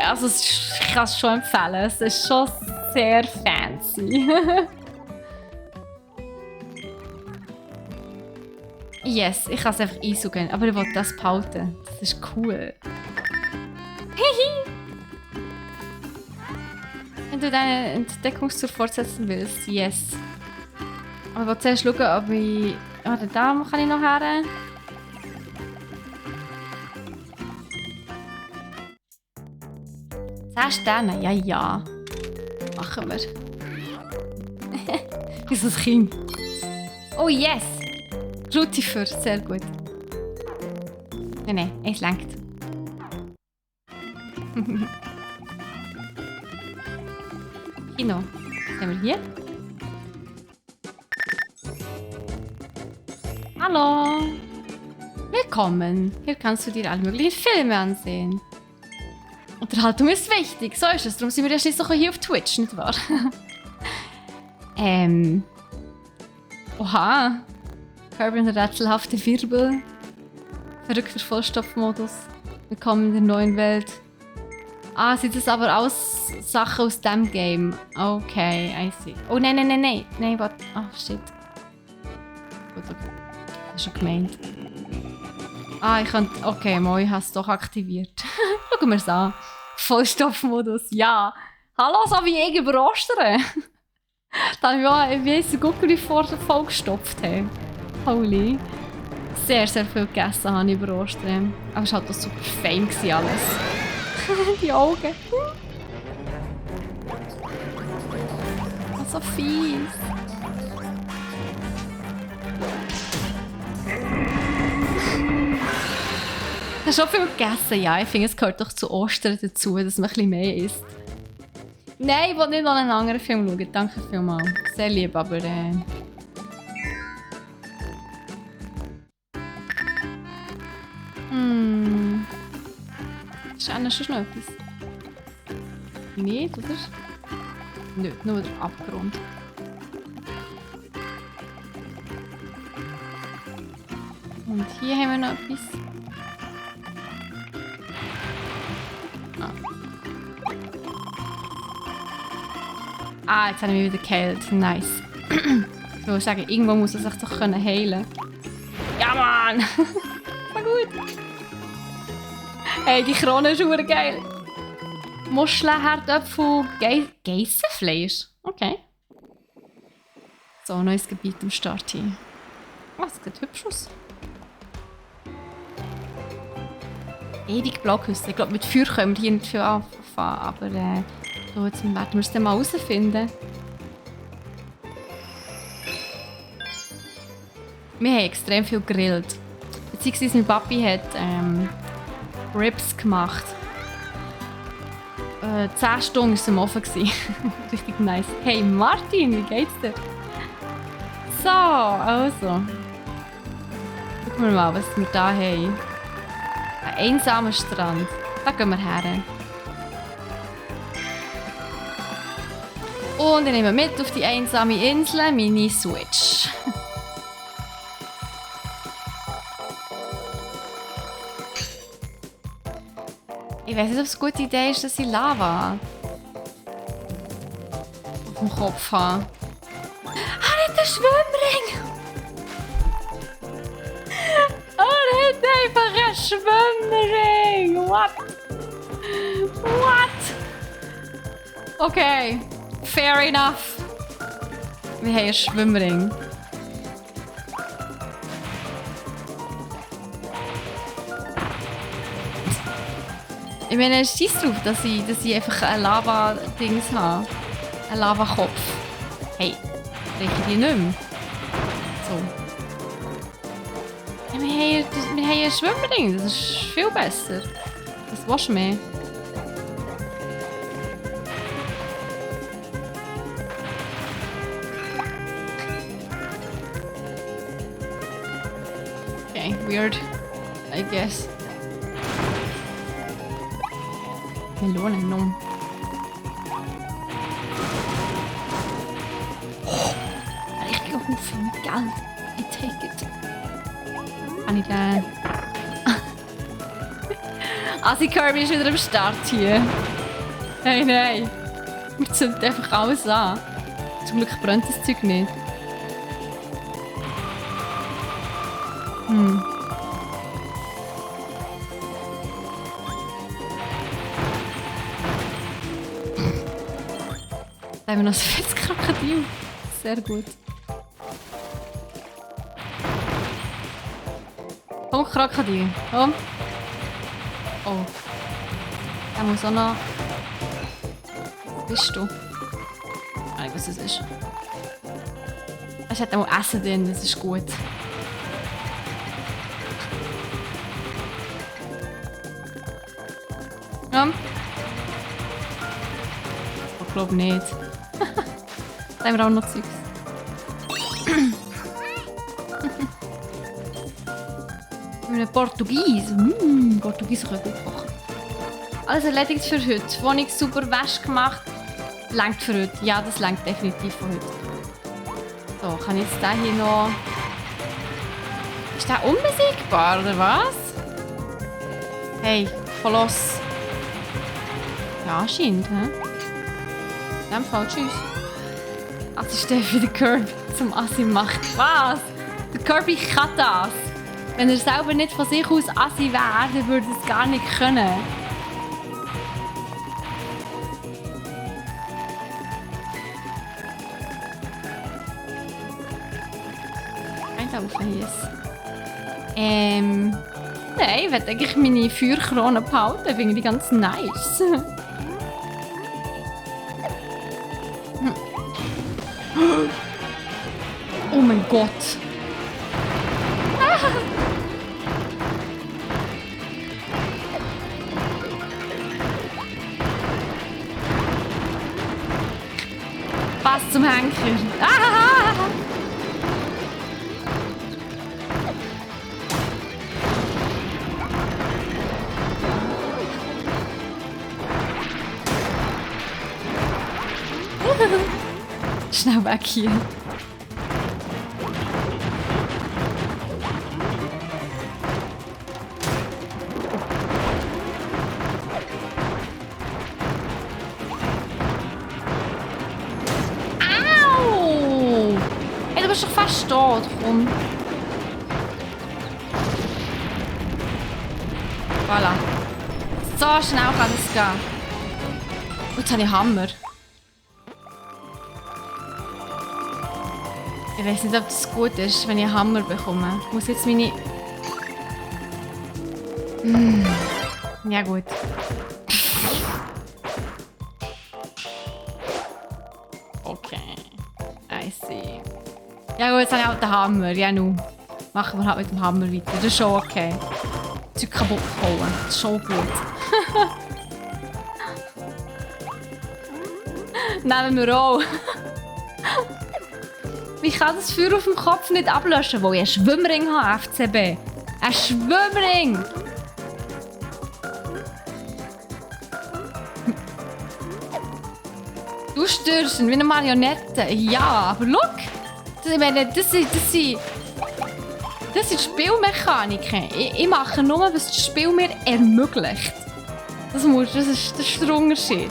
Speaker 1: Also ich kann es schon empfehlen. Es ist schon sehr fancy. Yes, ich kann es einfach einsaugen, aber ich will das behalten. Das ist cool. Wenn du deine Entdeckungstour fortsetzen willst, yes. Aber ich will zuerst schauen, ob ich... Warte, da kann ich noch her. 10 Sterne, ja. Machen wir. Ist das Kind. Oh yes! Lucifer, sehr gut. Nein, es lenkt. Kino. Was haben wir hier? Hallo! Willkommen! Hier kannst du dir alle möglichen Filme ansehen. Unterhaltung ist wichtig, so ist es. Darum sind wir ja schließlich auch hier auf Twitch, nicht wahr? Oha! Kirby und der rätselhafte Wirbel. Verrückter Vollstopfmodus. Willkommen in der neuen Welt. Ah, sieht das aber aus Sachen aus dem Game. Okay, I see. Oh nein. Nein, warte. Ah, shit. Gut, okay. Das ist schon gemeint. Ah, ich kann... Okay, moi, ich habe es doch aktiviert. Schauen wir es an. Vollstopfmodus, ja. Hallo, so wie ich über Ostern. Dann habe ich den Guckeli vollgestopft. Holy. Sehr, sehr viel gegessen habe ich über Ostern. Aber es war halt auch super fein alles. Die Augen. Oh, so fies. Ich habe schon viel gegessen, ja. Ich finde, es gehört doch zu Ostern dazu, dass man ein bisschen mehr isst. Nein, ich will nicht noch einen anderen Film schauen. Danke vielmals. Sehr lieb, aber... Ist eigentlich schon noch etwas? Nicht, oder? Nicht, nur der Abgrund. Und hier haben wir noch etwas. Ah, jetzt habe ich mich wieder geheilt. Nice. Ich würde sagen, irgendwo muss er sich doch heilen können. Ja, Mann! War gut. Hey, die Krone ist super geil. Muscheln, Herdöpfel, Geissenfleisch. Okay. So, neues Gebiet am Start hier. Oh, das sieht hübsch aus. Ewig Blockhuste. Ich glaube, mit Feuer können wir hier nicht viel anfangen. Aber so, jetzt werden wir es dann mal herausfinden. Wir haben extrem viel gegrillt. Beziehungsweise mein Papi hat Ribs gemacht. 10 Stunden war es im Ofen. Richtig nice. Hey Martin, wie geht's dir? So, also. Gucken wir mal, was wir da haben. Ein einsamer Strand. Da gehen wir her. Und ich nehme mit auf die einsame Insel meine Switch. Ich weiß nicht, ob es eine gute Idee ist, dass ich Lava auf dem Kopf habe. Ah, nicht der Schwimmring! Oh, nicht einfach ein Schwimmring! What? What? Okay, fair enough. Wir haben einen Schwimmring. Ich meine, es ist drauf, dass ich einfach ein Lava-Dings habe. Ein Lavakopf. Hey, rieche ich die nicht mehr. So. Ja, wir haben einen Schwimmring, das ist viel besser. Das willst du mehr. Okay, weird, I guess. Melone genommen. Oh, ein richtiger Haufen mit Geld. I take it. Kann ich den? Assi Kirby ist wieder am Start hier. Hey, nein. Wir zünden einfach alles an. Zum Glück brennt das Zeug nicht. Da haben wir noch so ein Krokodil. Sehr gut. Komm, Krokodil. Komm. Oh. Der muss auch noch... Was bist du? Ich weiß nicht, was das ist. Es hat auch Essen drin, das ist gut. Ja. Ich glaube nicht. Da haben wir auch noch Zeugs. Mit Portugies. Portugies kann ich gut kochen. Alles erledigt für heute. Wohnung super, Wäsche gemacht. Langt für heute. Ja, das langt definitiv für heute. So, kann ich jetzt den hier noch... Ist der unbesiegbar, oder was? Hey, Koloss. Ja, anscheinend, hä? In dem Fall, tschüss. Das ist der für den Kirby zum Assi macht. Was? Der Kirby kann das. Wenn er selber nicht von sich aus Assi wäre, dann würde er es gar nicht können. Eintaufen jetzt. Nein, ich will eigentlich meine Feuerkrone behalten. Finde ich ganz nice. Oh mein Gott. Was zum Henker? Schnell weg hier. Au! Hey, du bist doch fast tot. Komm. Voilà. So schnell kann es gehen. Und jetzt habe ich Hammer. Ich weiß nicht, ob das gut ist, wenn ich einen Hammer bekomme. Ich muss jetzt meine... Ja gut. Okay. I see. Ja gut, jetzt habe ich halt den Hammer. Ja nun. Machen wir halt mit dem Hammer weiter. Das ist schon okay. Zeug kaputt hauen. Das ist schon gut. Nehmen wir auch. Wie kann das Feuer auf dem Kopf nicht ablöschen, wo ich einen Schwimmring habe, FCB? Ein Schwimmring! Du störst ihn wie eine Marionette. Ja, aber look! Ich meine, das sind Spielmechaniken. Ich mache nur, was das Spiel mir ermöglicht. Das ist der Unterschied.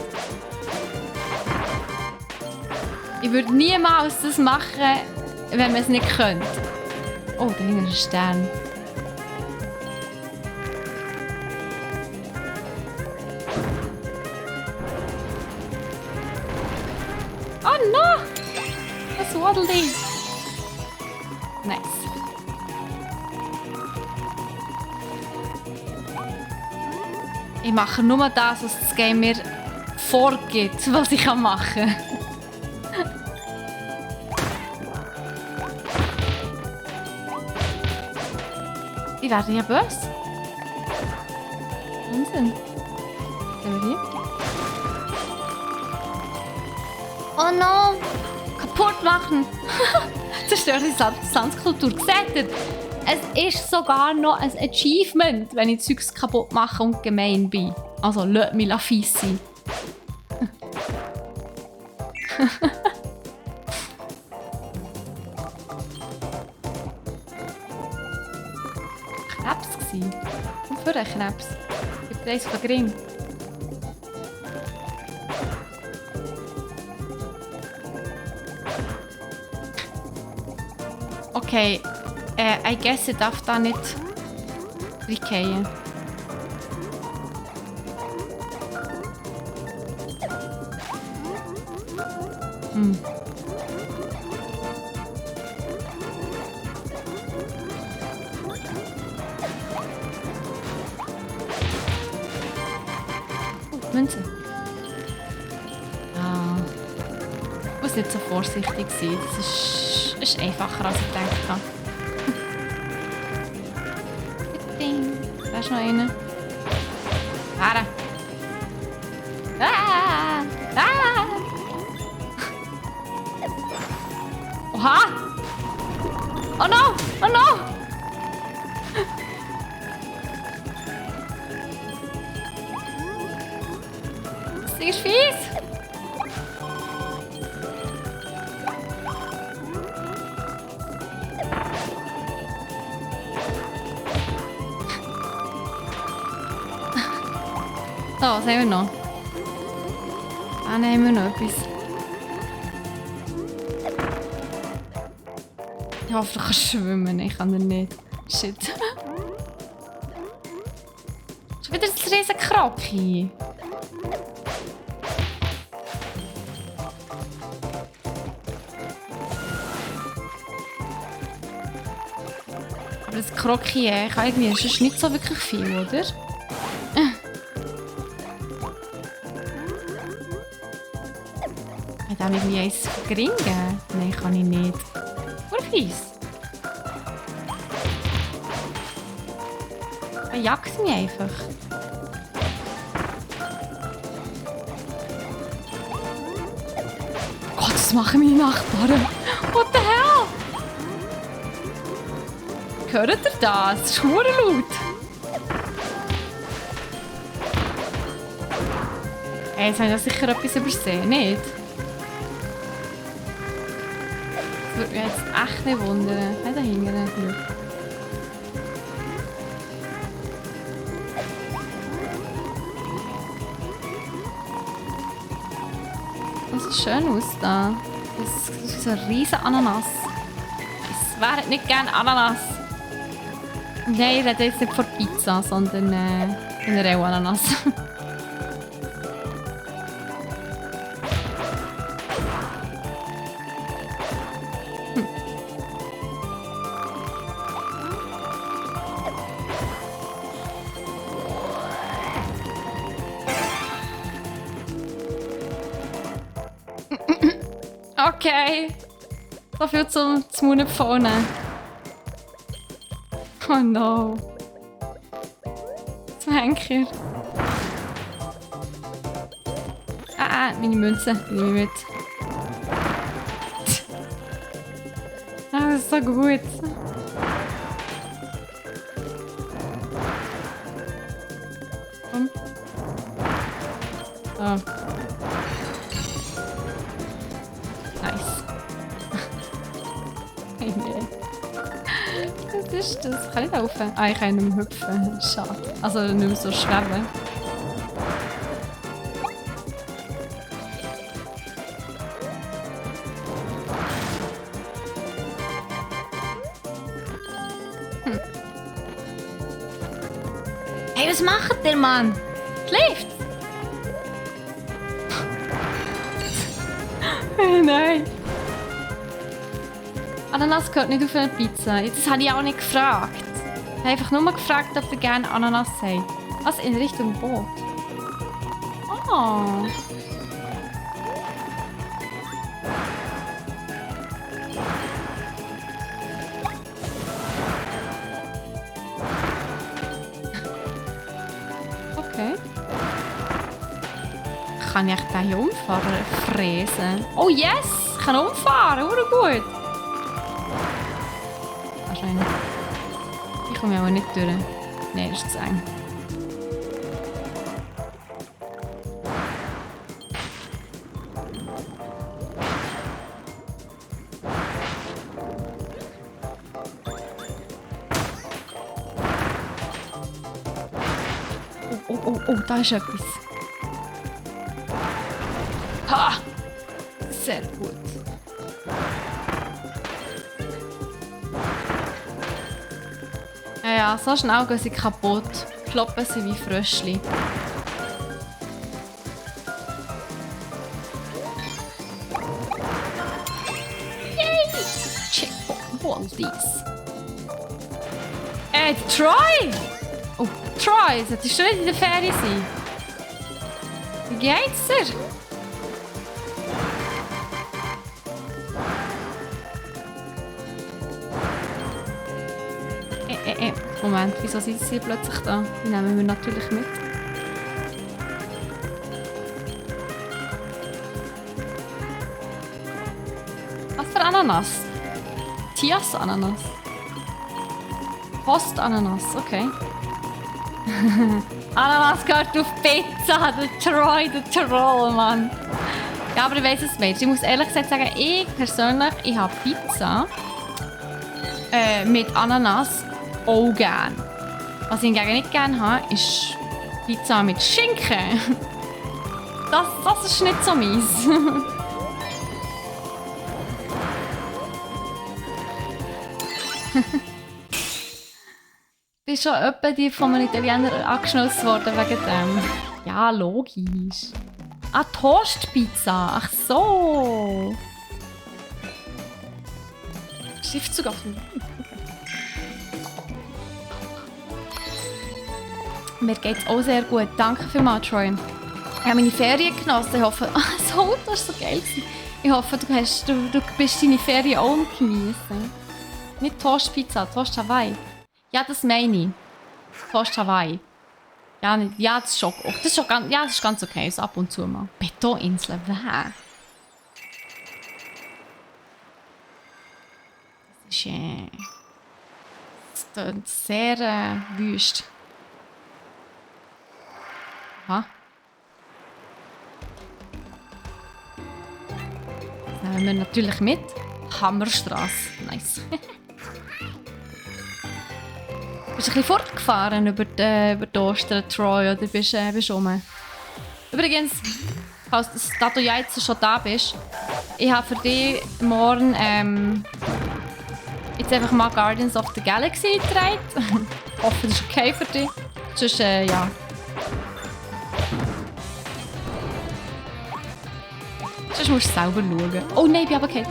Speaker 1: Ich würde niemals das machen, wenn man es nicht könnte. Oh, da hinten ist ein Stern. Oh no! Das Waddle-Ding. Nice. Ich mache nur das, was das Game mir vorgibt, was ich machen kann. Die werden ja böse. Unsinn. Was haben wir hier? Oh no! Kaputt machen! Zerstört die Sandskulptur. Seht ihr? Es ist sogar noch ein Achievement, wenn ich Zeugs kaputt mache und gemein bin. Also, lasst mich fies sein. Krebs gsi? Und für einen Krebs? Gibt es von Gring? Okay, I guess ich darf da nicht reinfallen. Münze. Ah. Ich muss nicht so vorsichtig sein. Das ist einfacher, als ich gedacht habe. Da ist noch einer. Warte. Ah! Ah! Oha! Oh no! Oh no! Das Ding ist fies! So, was haben wir noch? Ah, nehmen wir noch etwas. Ich hoffe, du kannst schwimmen. Ich kann nicht. Shit. Schon wieder das riesen Kraki. Aber das Kraki, kann irgendwie, das ist nicht so wirklich viel, oder? Kann ich irgendwie eins vergringen? Nein, kann ich nicht. Oder fies. Er jagt mich einfach. Gott, das machen meine Nachbarn. What the hell? Hört ihr das? Das ist verdammt laut. Hey, jetzt haben wir sicher etwas übersehen, nicht? Das würde mich jetzt echt nicht wundern. Nein, da hinten nicht. Das sieht schön aus da. Das ist so ein riesen Ananas. Ich wäre nicht gerne Ananas. Nein, ich rede jetzt nicht von Pizza, sondern generell Ananas. Okay. So viel zum Mund vorne. Oh no. Zum Henker. Meine Münze. Nehme ich mit. Das ist so gut. Komm. Oh. Was ist das? Kann ich laufen? Ah, ich kann nicht mehr hüpfen. Schade. Also nicht mehr so schweben. Hey, was macht der Mann? Schläft? Hey, nein. Ananas gehört nicht auf eine Pizza. Das habe ich auch nicht gefragt. Ich habe einfach nur gefragt, ob ihr gerne Ananas habt. Was, in Richtung Boot? Oh. Okay. Kann ich den hier umfahren? Fräsen. Oh yes! Ich kann umfahren. Gut. Wahrscheinlich. Ich komme aber nicht durch. Nein, das ist zu eng. Oh, da ist etwas. Ha! Sehr gut. Ja, so schnell gehen sie kaputt. Kloppen sie wie Fröschli. Yay! Checkpoint Waldies. Troy! Oh, Troy, solltest du nicht in der Ferie sein? Wie geht's dir? Moment, wieso sind sie plötzlich da? Die nehmen wir natürlich mit. Was für Ananas? Tias-Ananas. Post-Ananas, okay. Ananas gehört auf Pizza, der Troy, der Troll, Mann. Ja, aber ich weiss es nicht. Ich muss ehrlich gesagt sagen, ich persönlich, ich habe Pizza mit Ananas auch gern. Was ich hingegen nicht gerne habe, ist Pizza mit Schinken. Das ist nicht so mies. Ich bin schon etwa die von einem Italiener angeschnauzt worden wegen dem. Ja, logisch. Ah, Toastpizza. Ach so. Schriftzug auf dem. Mir geht's auch sehr gut. Danke vielmals, Troy. Ich habe meine Ferien genossen. Ich hoffe, das Auto war so geil. Ich hoffe, du bist deine Ferien auch am Genießen. Nicht Toastpizza, Toast Hawaii. Ja, das meine ich. Toast Hawaii. Ja, nicht, ja, das ist schon, das ist ganz okay. So ab und zu mal. Betoninsel, wäh. Das ist das klingt sehr wüst. Aha. Das nehmen wir natürlich mit. Hammerstrasse. Nice. Bist du ein bisschen fortgefahren über die Ostern, Troy, oder bist du rum? Übrigens, falls das Tattoo jetzt schon da bist, ich habe für dich morgen jetzt einfach mal Guardians of the Galaxy getragen. Ich hoffe, das ist okay für dich. Sonst, ja. Sonst musst du selber schauen. Oh nein, ich bin aber okay.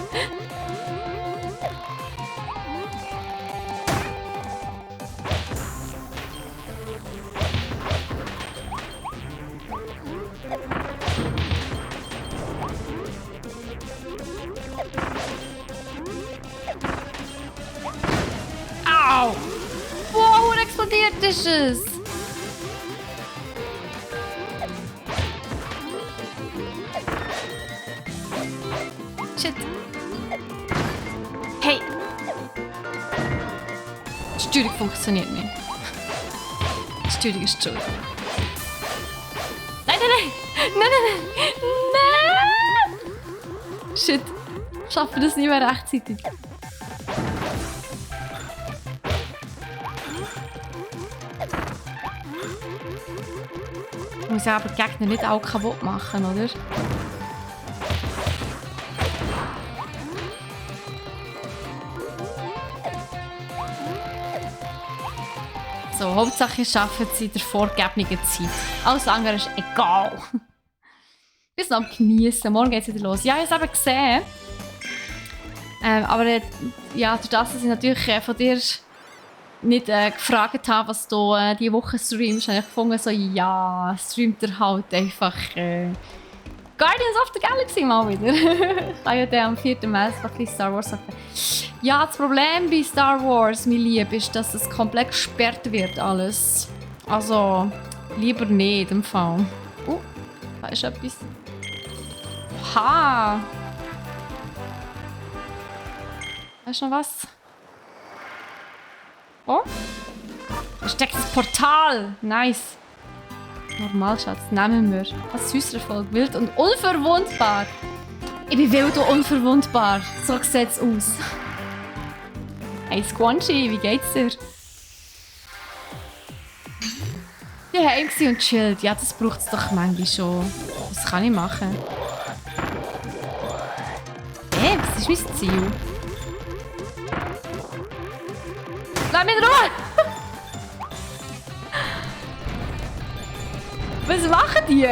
Speaker 1: Au! Wow, explodiert ist es! Shit. Hey! Die Steuerung funktioniert nicht. Die Steuerung ist schuld. Nein, nein, nein! Nein, nein, nein! Nein! Shit. Ich schaffe das nicht mehr rechtzeitig. Ich muss ja aber die Gegner nicht auch kaputt machen, oder? Also, Hauptsache schaffen sie in der vorgegebenen Zeit. Alles andere ist egal. Wir sind am Genießen. Morgen geht es wieder los. Ja, ich habe es eben gesehen. Aber ja, durch das, dass ich natürlich von dir nicht gefragt habe, was du diese Woche streamst, habe ich gefunden, so, ja, streamt er halt einfach Guardians of the Galaxy mal wieder. Ich kann ja dann am 4. März ein bisschen Star Wars sagen. Ja, das Problem bei Star Wars, mein Lieb, ist, dass es komplett gesperrt wird, alles. Also, lieber nicht im Fall. Da ist etwas. Ha! Da ist noch was. Oh! Da steckt das Portal! Nice! Normalschatz, nehmen wir. Was süßer Volk, wild und unverwundbar. Ich bin wild und unverwundbar. So sieht es aus. Hey Squanchy, wie geht's dir? Daheim und chillt. Ja, das braucht es doch manchmal schon. Was kann ich machen? Hey, was ist mein Ziel? Lass mich in Ruhe! Was machen die?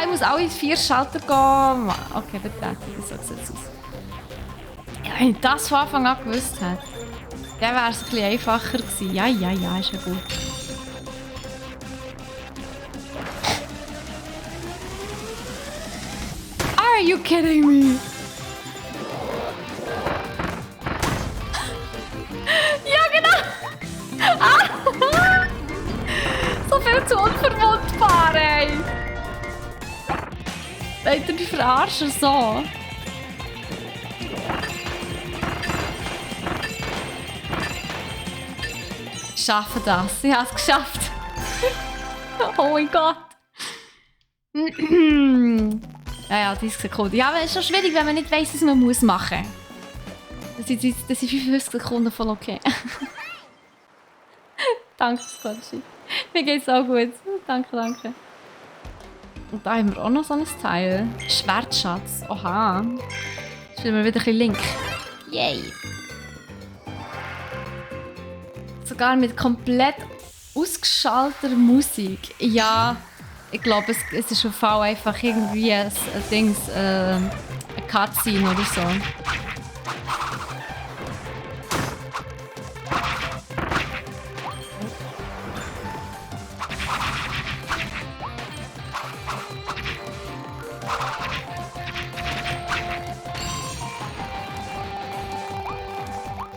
Speaker 1: Ich muss alle 4 Schalter gehen. Okay, betätigen, so sieht es aus. Ja, wenn ich das von Anfang an gewusst hätte, dann wäre es ein bisschen einfacher gewesen. Ja, ist ja gut. Are you kidding me? Ja, genau! Ah. So viel zu unverwundbar, ey! Wollt ihr mich verarschen so? Ich schaffe das. Ich habe es geschafft. Oh mein Gott. Ja, 30 Sekunden. Ja, aber es ist schon schwierig, wenn man nicht weiss, was man machen muss. Das sind 55 Sekunden voll okay. Danke, Squanchy. Mir geht's auch gut. Danke. Und da haben wir auch noch so ein Teil. Schwertschatz. Oha. Jetzt spielen wir wieder ein bisschen Link. Yay. Sogar mit komplett ausgeschalteter Musik. Ja, ich glaube, es ist auf Fall einfach irgendwie ein Cutscene oder so.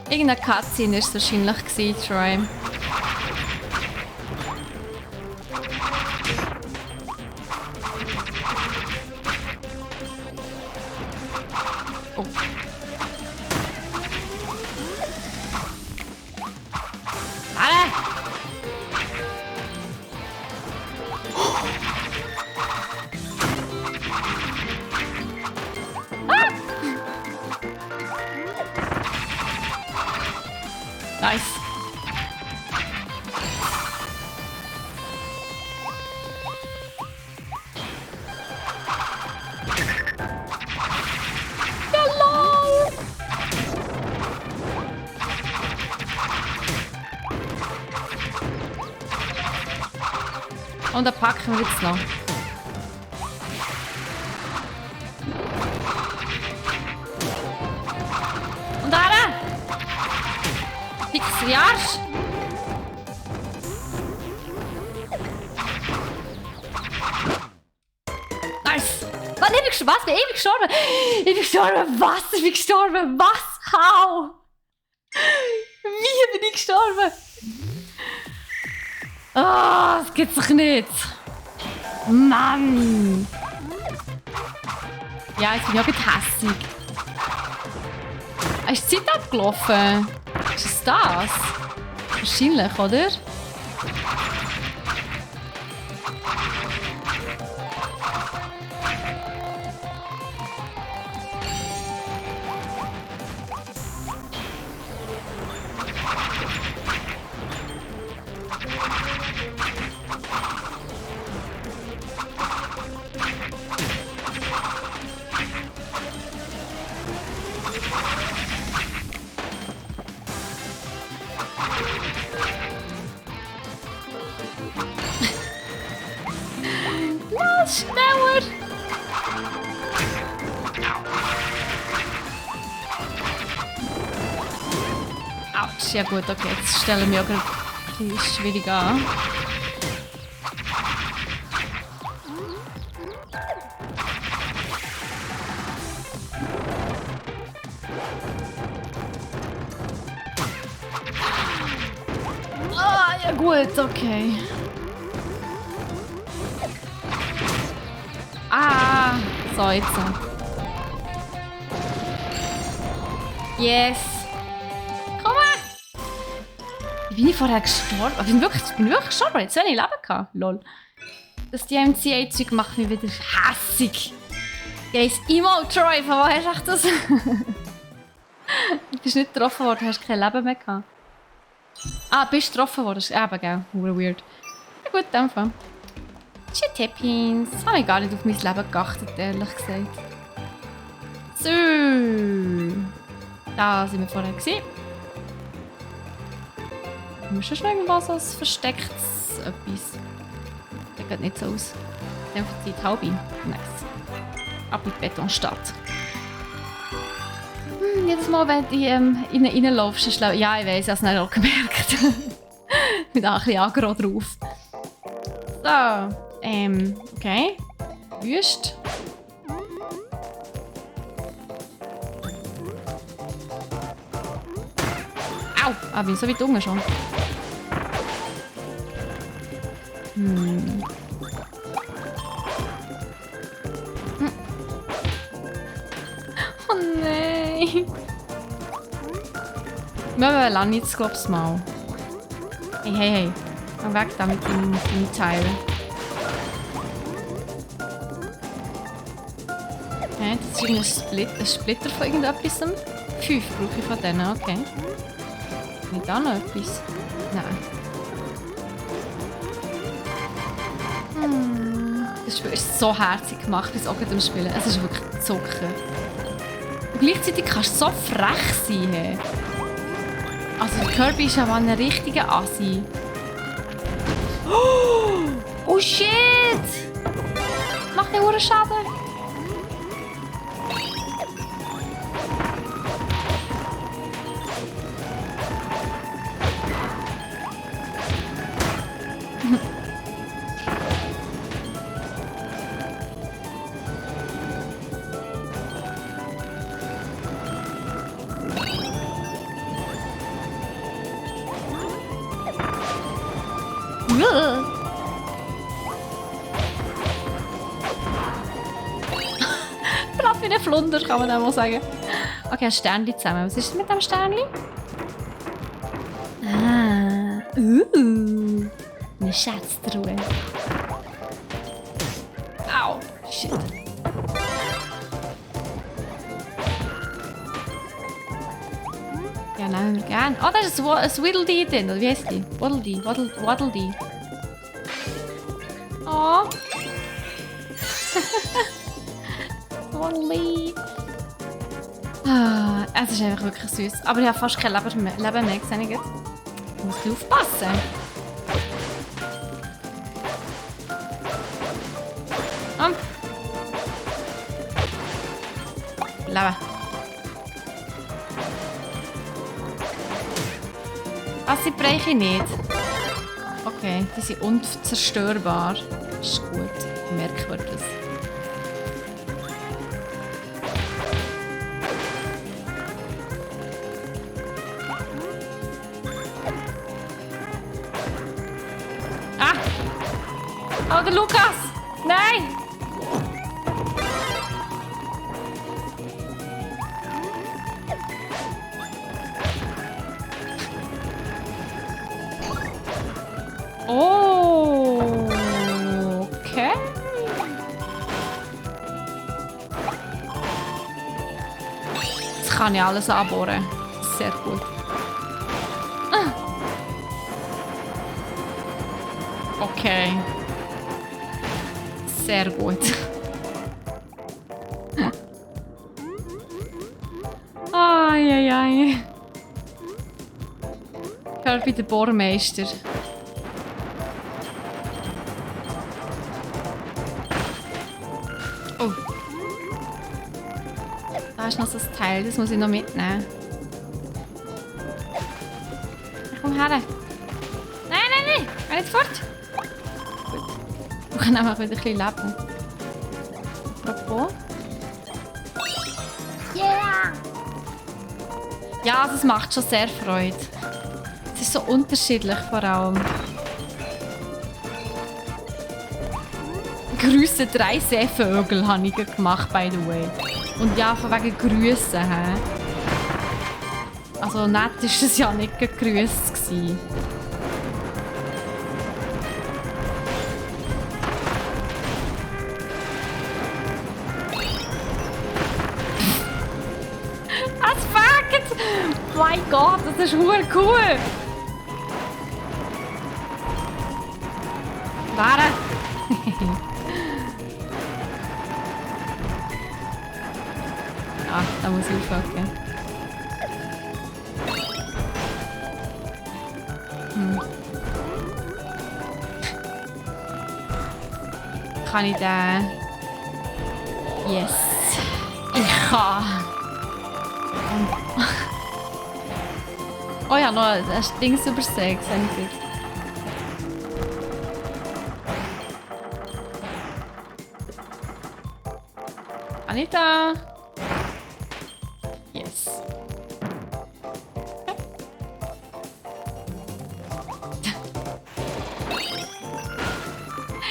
Speaker 1: Irgendeine Cutscene war es wahrscheinlich, Troy. Oh. Alle! Nice. Hello. Und dann packen wir jetzt noch. Und alle! Fix die Arsch! Nice! Was? Was? Bin ich gestorben? Ich bin gestorben! Was? Ich bin gestorben! Was? How? Wie bin ich gestorben? Ah, das gibt's doch nicht! Mann! Ja, jetzt bin ich auch hässig. Ist die Zeit abgelaufen? Ist es das? Wahrscheinlich, oder? ist ja gut, okay, jetzt stellen wir auch gerade ein bisschen schwierig an. Ah, ja gut, okay. Ah, so jetzt. Yes. Komm mal! Wie bin ich vorher gestorben? Ich bin wirklich gestorben. Jetzt habe ich Leben gehabt. Lol. Das DMCA-Zeug macht mich wieder hässig. Guys, Emo-Troy, von woher hast du das? Du bist nicht getroffen worden, hast kein Leben mehr gehabt. Ah, bist getroffen worden. Das ist eben, gell? Weird. Ja gut, in dem Fall. Shit-Happins. Ich habe gar nicht auf mein Leben geachtet, ehrlich gesagt. So. Da sind wir vorher gesehen. Haben wir schon irgendwas als verstecktes etwas? Das geht nicht so aus. Dann verzieht halbe. Nice. Ab in die Betonstadt. Jedes Mal, wenn du reinlaufst, ist es ja, ich weiss, ich habe es nicht auch gemerkt. Ich bin da ein bisschen aggro drauf. So. Okay. Wüst. Au! Ah, bin ich so weit unten schon. Oh nein! Wir landen jetzt, glaube ich, mal. Hey. Geh weg da mit deinem Teil. Okay, das ist ein Splitter von irgendetwas. 5 brauche ich von denen, okay. Nicht da noch etwas? Nein. Das Spiel ist so herzig gemacht, bis auch am Spielen. Es ist wirklich Zucker. Und gleichzeitig kannst du so frech sein. Hey. Also Kirby ist ja mal ein richtiger Assi. Oh shit! Mach den hohen Schaden. Brav wie ein Flunder, kann man auch mal sagen. Okay, ein Sternchen zusammen. Was ist mit dem Sternchen? Ah, eine Schatztruhe. Au, shit. Ja, nehmen wir gerne. Oh, da ist ein Whittle-Dee drin, oder wie heißt die? Waddle-Dee. Oh. Waddle-Dee. Ah, es ist einfach wirklich süß. Aber ich habe fast kein Leben mehr gesehen. Ich muss aufpassen. Leben. Was, sie brechen nicht? Okay, die sind unzerstörbar. Ist gut. Merken wir das. Ah! Oh, der Lukas! Nein! Oh, okay. Jetzt kann ich alles anbohren. Sehr gut. Okay. Sehr gut. Ai. Kirby der Bohrmeister. Oh. Da ist noch so ein Teil, das muss ich noch mitnehmen. komm her. Nein, nein, nein. Geh nicht fort. Gut. Wir können einfach wieder ein bisschen leben. Apropos. Yeah! Ja, das macht schon sehr Freude. Es ist so unterschiedlich vor allem. Grüße 3 Seevögel habe ich gemacht, by the way. Und ja, von wegen Grüßen. He? Also nett war es ja nicht gegrüßt. Das fuckt! Mein Gott, das ist verdammt cool! Warte! Ah, da muss ich aufpacken. Kann ich den? Yes! Ich kann! Oh ja, noch ein Ding übersehen, sehe ich. Anita! Yes.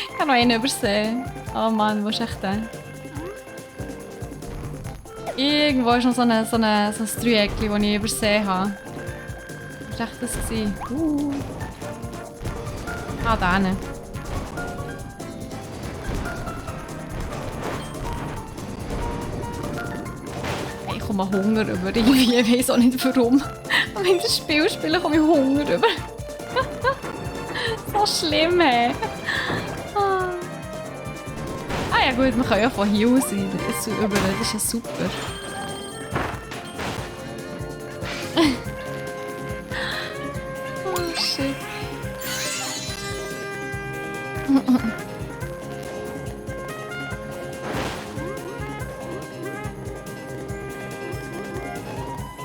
Speaker 1: Ich kann noch einen übersehen. Oh Mann, wo ist echt der? Irgendwo ist noch so ein Dreieckchen, das ich übersehen habe. Was war echt das? Ah, da hinten. Ich komme Hunger über. Irgendwie, ich weiß auch nicht warum. Aber wenn ich das Spiel spiele, komme ich Hunger über. So schlimm, hey. Ah ja gut, man kann ja von hier aus rein. Das ist ja super. Oh shit.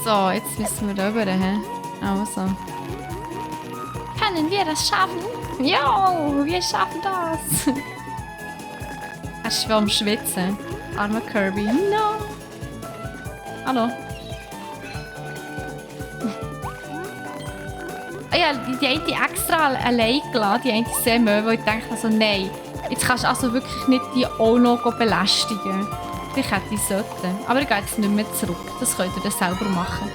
Speaker 1: So, jetzt müssen wir da rüber. Also. Können wir das schaffen? Jo, wir schaffen das. Er ist am Schwitzen. Armer Kirby. No. Hallo. Ah ja, die eine extra allein gelassen, die eine Seemöwe, wo ich denke, also nein. Jetzt kannst du also wirklich nicht die auch noch belästigen. Ich hätte die sollten. Aber ich gehe jetzt nicht mehr zurück. Das könnt ihr dann selber machen.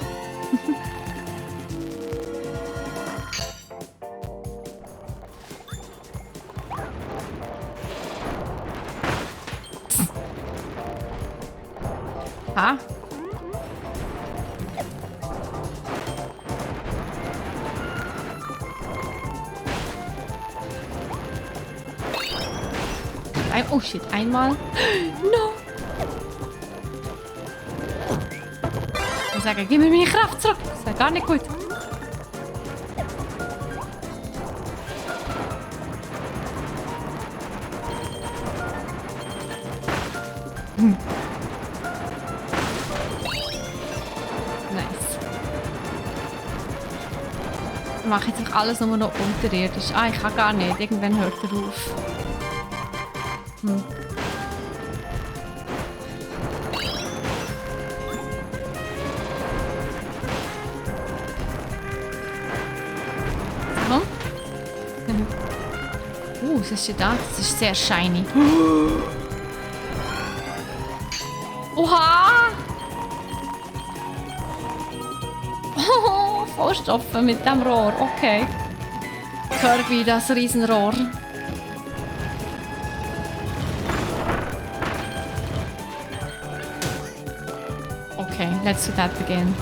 Speaker 1: Ha? Oh shit, einmal. No! Ich sage, gib mir meine Kraft zurück. Das ist ja gar nicht gut. Nice. Ich mache jetzt auch alles nur noch unterirdisch. Ah, ich kann gar nicht. Irgendwann hört er auf. Was ist denn das? Das ist sehr shiny. Oha! Oh, Vollstopfe mit dem Rohr. Okay. Kirby, das Riesenrohr. Okay, let's do that again.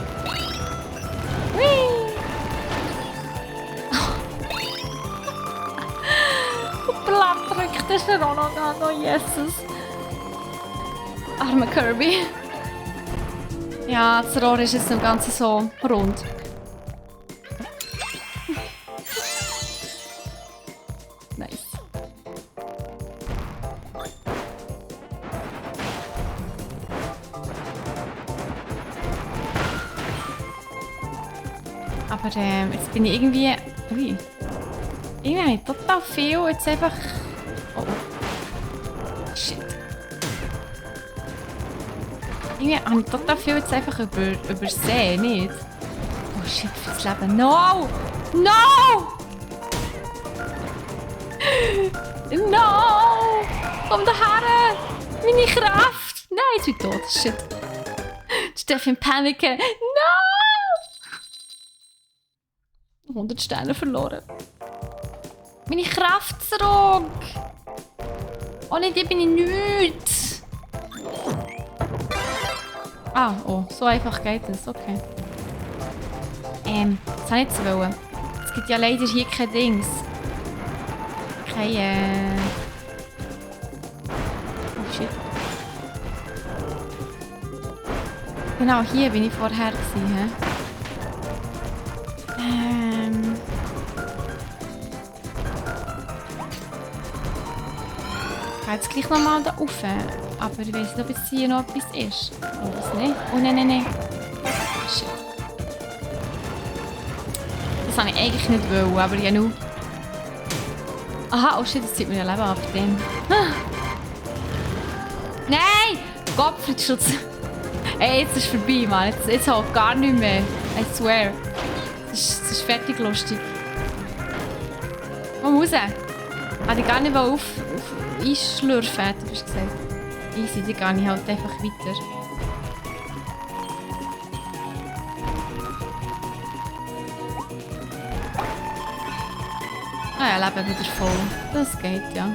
Speaker 1: Das ist er auch noch da. Oh, Jesus. Armer Kirby. Ja, das Rohr ist jetzt im Ganzen so rund. Nice. Aber jetzt bin ich irgendwie... Ui. Irgendwie habe ich total viel jetzt einfach... Oh. Shit. Irgendwie habe ich total viel jetzt einfach übersehen, nicht? Oh shit, fürs Leben. No! No! No! Komm daher! Meine Kraft! Nein, jetzt bin ich tot. Shit. Jetzt darf ich in Paniken. No! 100 Sterne verloren. Meine Kraft zurück! Ohne die bin ich nichts! Ah, oh, so einfach geht es. Okay. Das habe ich jetzt wollen. Es gibt ja leider hier kein Dings. Kein, Oh shit. Genau, hier bin ich vorher gewesen, Ich gehe jetzt gleich nochmal da rauf. Aber ich weiß nicht, ob jetzt hier noch etwas ist. Oder was nicht? Oh nein, nein, nein. Shit. Das wollte ich eigentlich nicht wollen, aber ja nur. Aha, oh shit, das zieht mir ja Leben ab. Dem. Nein! Gottfriedschutz. Ey, jetzt ist es vorbei, Mann. Jetzt halt gar nicht mehr. I swear. Das ist fertig lustig. Komm raus. Hätte ich gar nicht auf einschlürfen, hätte ich gesagt. Easy, die gehe ich halt einfach weiter. Ah ja, Leben wieder voll. Das geht, ja.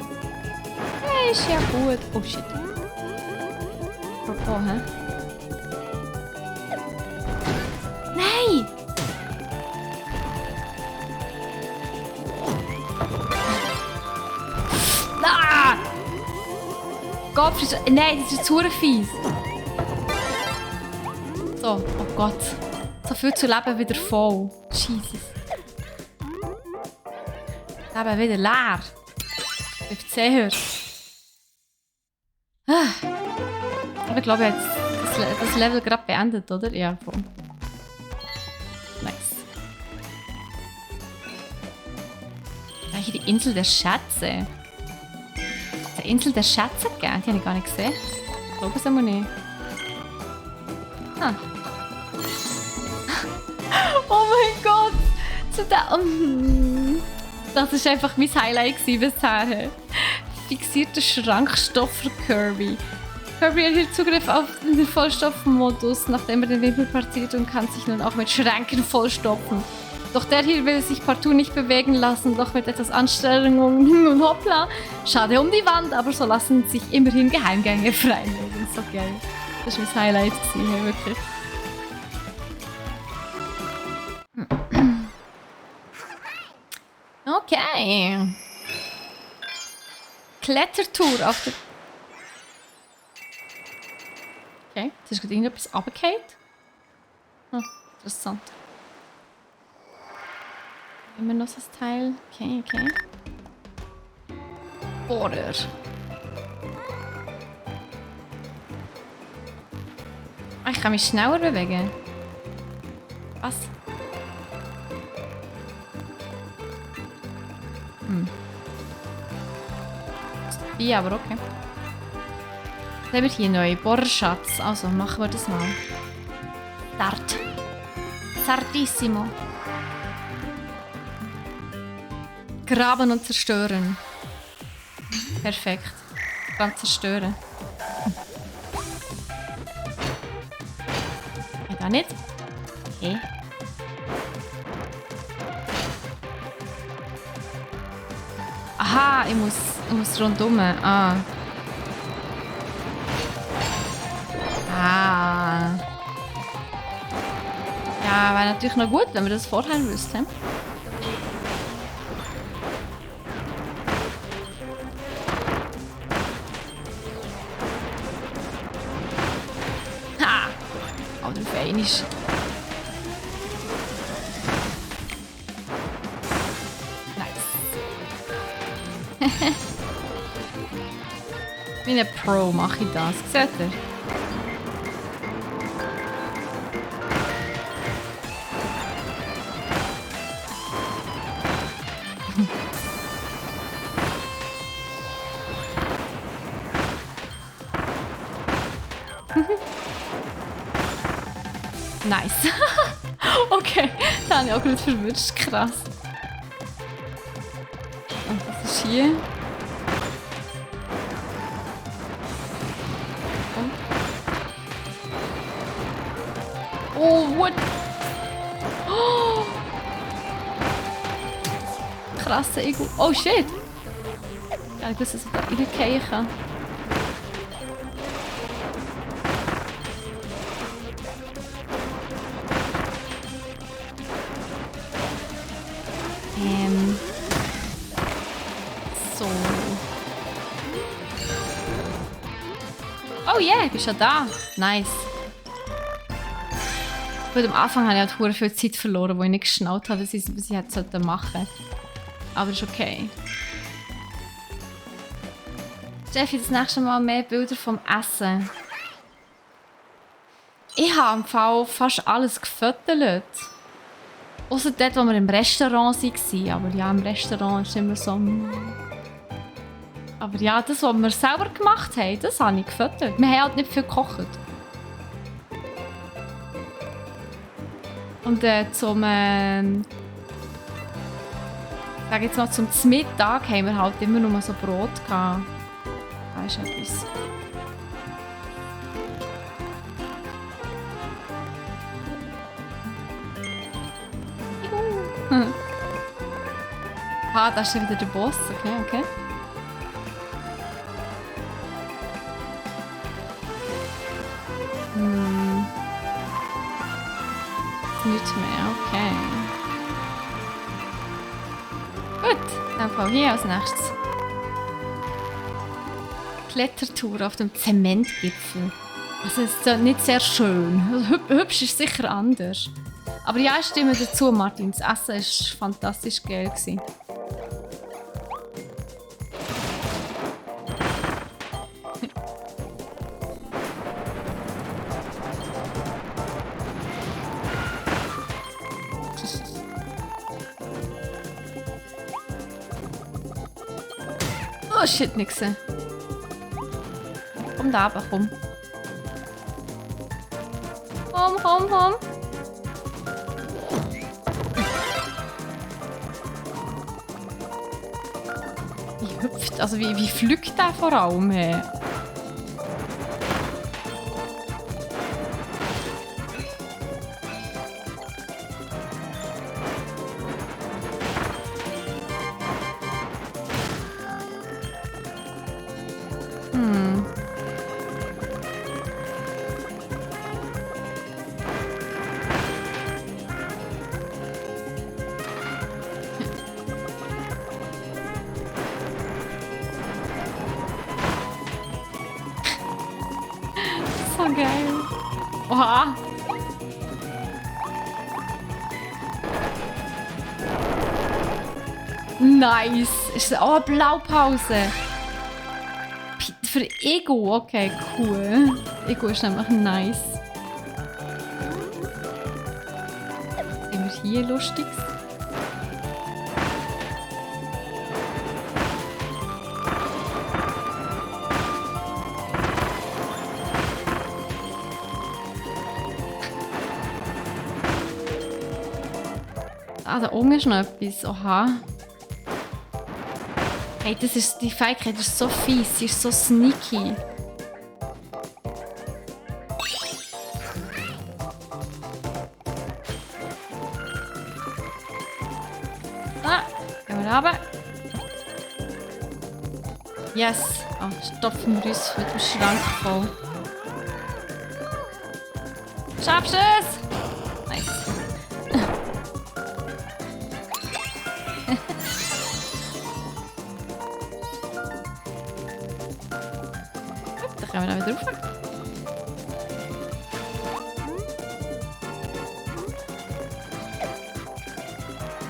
Speaker 1: Hey, ist ja gut. Oh shit. Apropos, hä? Nein! Ah! Gott, nein, das ist zu fies. So, oh Gott. So viel zu Leben wieder voll. Jesus. Leben wieder leer. Bleibt sehr. Aber ich glaube, ich habe jetzt das Level gerade beendet, oder? Ja, voll. Nice. Da hier die Insel der Schätze. Die Insel der Schätze gegeben? Die habe ich gar nicht gesehen. Ich glaube es aber nicht. Ah. Oh mein Gott! Das war einfach mein Highlight bisher. Fixierter Schrankstoff für Kirby. Kirby erhielt Zugriff auf den Vollstoffmodus, nachdem er den Wimpel partiert und kann sich nun auch mit Schränken vollstopfen. Doch der hier will sich partout nicht bewegen lassen, doch mit etwas Anstrengung und hoppla. Schade um die Wand, aber so lassen sich immerhin Geheimgänge freilegen. So geil. Das war mein Highlight, wirklich. Okay. Klettertour auf der... Okay, jetzt ist gerade irgendetwas runtergefallen. Interessant. Immer noch so ein Teil. Okay, okay. Bohrer. Ah, ich kann mich schneller bewegen. Was? Ja, aber okay. Dann haben wir hier neue Bohrschatz. Also machen wir das mal. Start. Startissimo. Graben und zerstören. Perfekt. Ganz zerstören. Ja, da nicht. Okay. Aha, ich muss rundum. Ah. Ah. Ja, wäre natürlich noch gut, wenn wir das vorher wüssten. Ha! Oder fein ist. Wie ein Pro mache ich das. Seht ihr? Nice. Okay, da habe ich auch gerade verwirrt. Krass. Und was ist hier? Und? Oh, what? Oh. Krasse Ego. Oh shit! Ja, ich wusste, dass ich da reingehen kann. So. Oh yeah, ich bin schon da. Nice. Gut, am Anfang habe ich halt verdammt viel Zeit verloren, wo ich nicht geschnallt habe, was ich hätte machen sollen. Aber ist okay. Steffi, das nächste Mal mehr Bilder vom Essen. Ich habe im Fall fast alles gefüttert. Außer dort, wo wir im Restaurant waren. Aber ja, im Restaurant ist immer so... Aber ja, das, was wir selber gemacht haben, das habe ich gefüttert. Wir haben halt nicht viel gekocht. Und zum... sag jetzt mal, zum Mittag haben wir halt immer nur so Brot gehabt. Weißt du etwas? Ah, da ist ja wieder der Boss. Okay, okay. Nichts mehr, okay. Gut, dann fangen wir hier als nächstes. Klettertour auf dem Zementgipfel. Also es ist nicht sehr schön. Also, hübsch ist sicher anders. Aber ja, ich stimme dazu, Martin. Das Essen war fantastisch geil. Oh shit, nix. Komm da aber, komm. Komm. Wie hüpft, also wie flügt der vor allem? So geil. Oha. Nice. Ist das auch eine Blaupause? Für Ego. Okay, cool. Ego ist einfach nice. Was haben wir hier Lustiges? Ah, da oben ist noch etwas. Oha. Hey, die Fähigkeit ist so fies. Sie ist so sneaky. Ah, gehen wir runter. Yes. Ah, stopfen wir uns mit dem Schrank voll. Schaffst du es? Nice. Da können wir dann wieder rauf.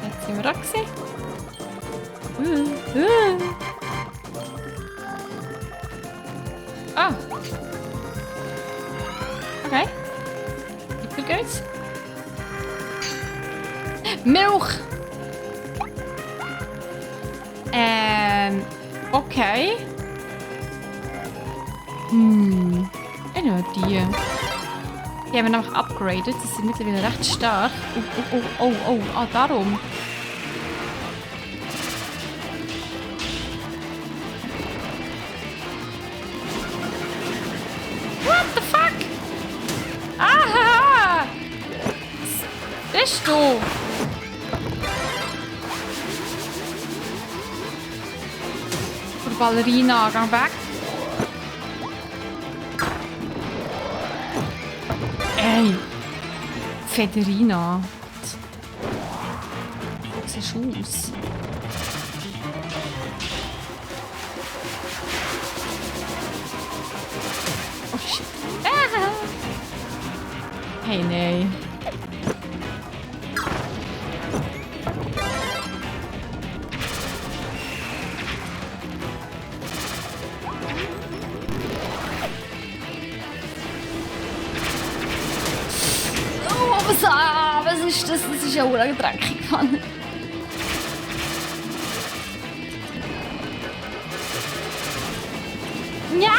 Speaker 1: Jetzt sind wir da gewesen. Ah. Okay. Wie viel geht's? Milch! Okay. Ich nehme die. Die haben wir einfach upgraded. Die sind mittlerweile recht stark. Oh. Ah, darum. What the fuck? Aha! Was bist du? Ballerina, geh weg. Ey! Federina. Wie siehst du aus? Oh shit. Ah. Hey, nein. Was ist das? Das ist ja auch dreckig, Mann. Ja!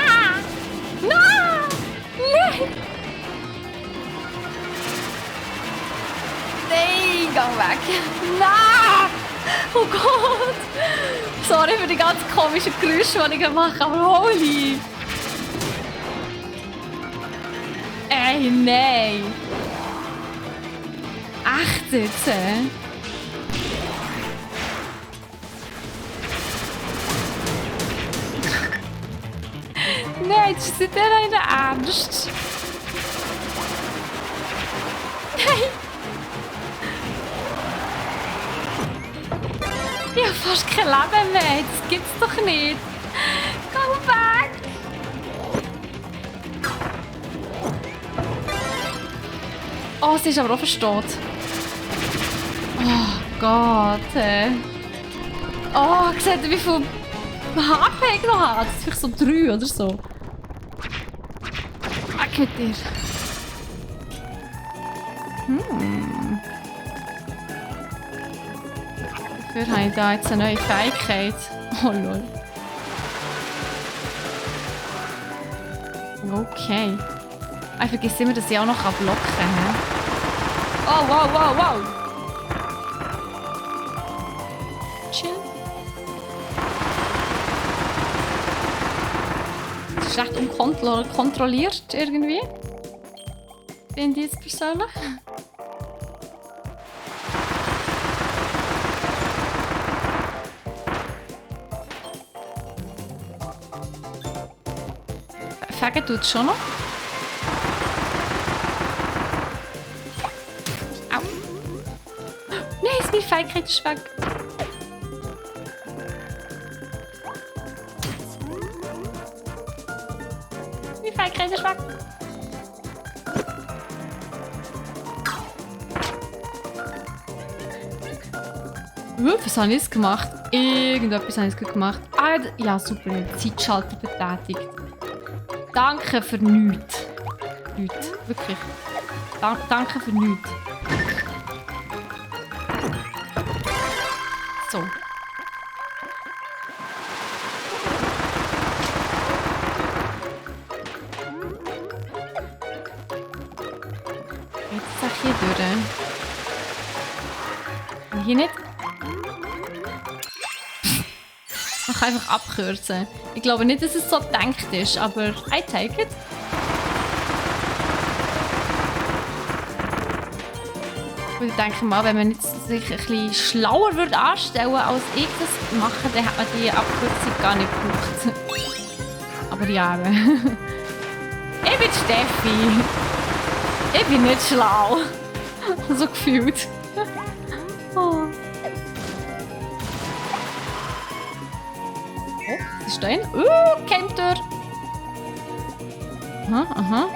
Speaker 1: Nein! Nein! Nein, geh weg! Nein! Oh Gott! Sorry für die ganz komischen Geräusche, die ich mache, aber holy! Ey, nein! Echt jetzt? Nein, das ist nicht dein Ernst. Nein! Ich habe fast kein Leben mehr. Das gibt's doch nicht. Geh weg! Oh, sie ist aber auch verstanden. Oh Gott. Oh, seht ihr, wie viel HP ich noch habe? Das ist vielleicht so 3 oder so. Weg mit dir. Dafür habe ich da jetzt eine neue Fähigkeit. Oh lol. Okay. Ich vergesse immer, dass ich auch noch blocken kann. Oh, wow. Chill. Das ist recht unkontrolliert irgendwie. Finde ich jetzt persönlich. Fegen tut es schon noch. Au. Nein, meine Fähigkeit ist weg. Meine Fähigkeit ist weg. Was habe ich jetzt gemacht? Irgendetwas habe ich jetzt gemacht. Ah, ja, super. Zeitschalter betätigt. Danke für nichts. Nichts. Wirklich. Danke für nichts. So. Jetzt sag ich hier durch. Und hier nicht. Ich kann einfach abkürzen. Ich glaube nicht, dass es so gedacht ist, aber I take it. Ich denke mal, wenn man jetzt sich ein bisschen schlauer würde anstellen als ich das mache, dann hat man die Abkürzung gar nicht gebraucht. Aber ja. Ich bin Steffi. Ich bin nicht schlau. So gefühlt. Oh. Was ist da hin? Kennt ihr? Aha.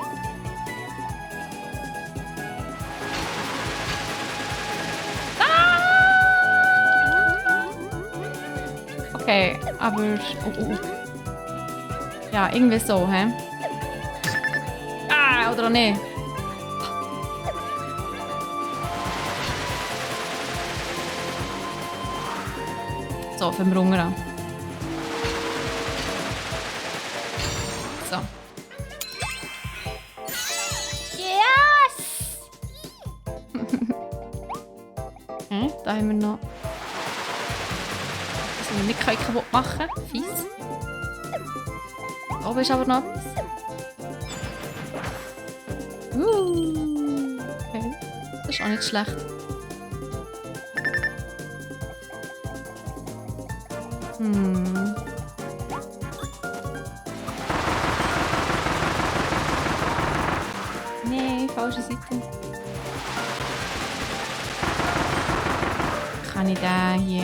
Speaker 1: Okay, aber... Oh. Ja, irgendwie so, hä? Ah, oder auch nicht? So, fangen wir runter an. So. Ja! Da haben wir noch... Das wir nicht kaputt machen. Fies. Da oben ist aber noch etwas. Okay. Das ist auch nicht schlecht. Nee, falsche Seite. Kann ich da hier...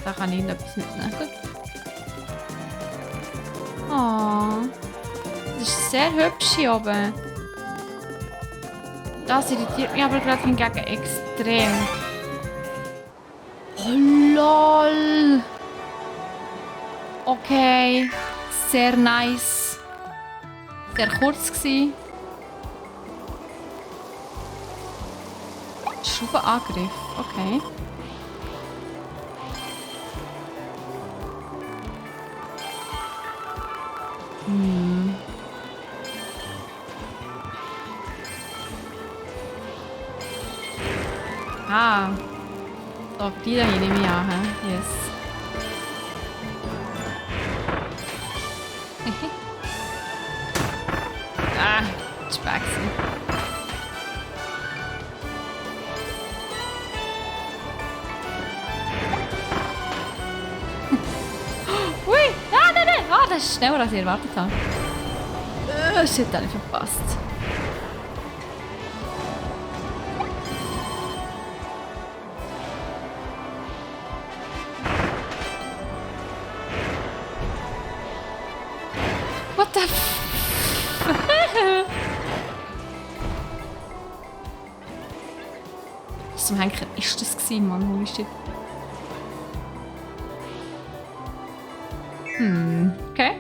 Speaker 1: Da kann ich etwas mitnehmen. Gut. Oh. Das ist sehr hübsch hier oben. Das irritiert mich aber gerade hingegen extrem. Oh, lol. Okay. Sehr nice. Sehr kurz gsi. Schraubenangriff. Okay. Ah. So, die da hier nehme ich an. Yes. Ah, Spaxi. Ui! Ah, nein, nein! Ah, das ist schneller, als ich erwartet habe. Shit, habe ich verpasst. What the f... Was zum Henker ist das gewesen, Mann? Holy shit. Okay.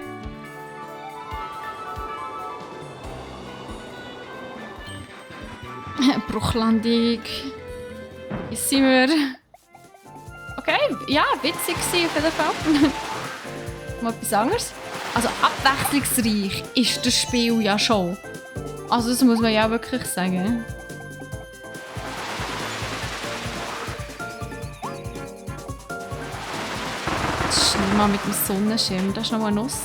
Speaker 1: Bruchlandung. Hier sind wir. Okay, ja, witzig war auf jeden Fall. Mal etwas anderes. Also abwechslungsreich ist das Spiel ja schon. Also das muss man ja wirklich sagen. Schnell mal mit dem Sonnenschirm. Das ist noch mal eine Nuss.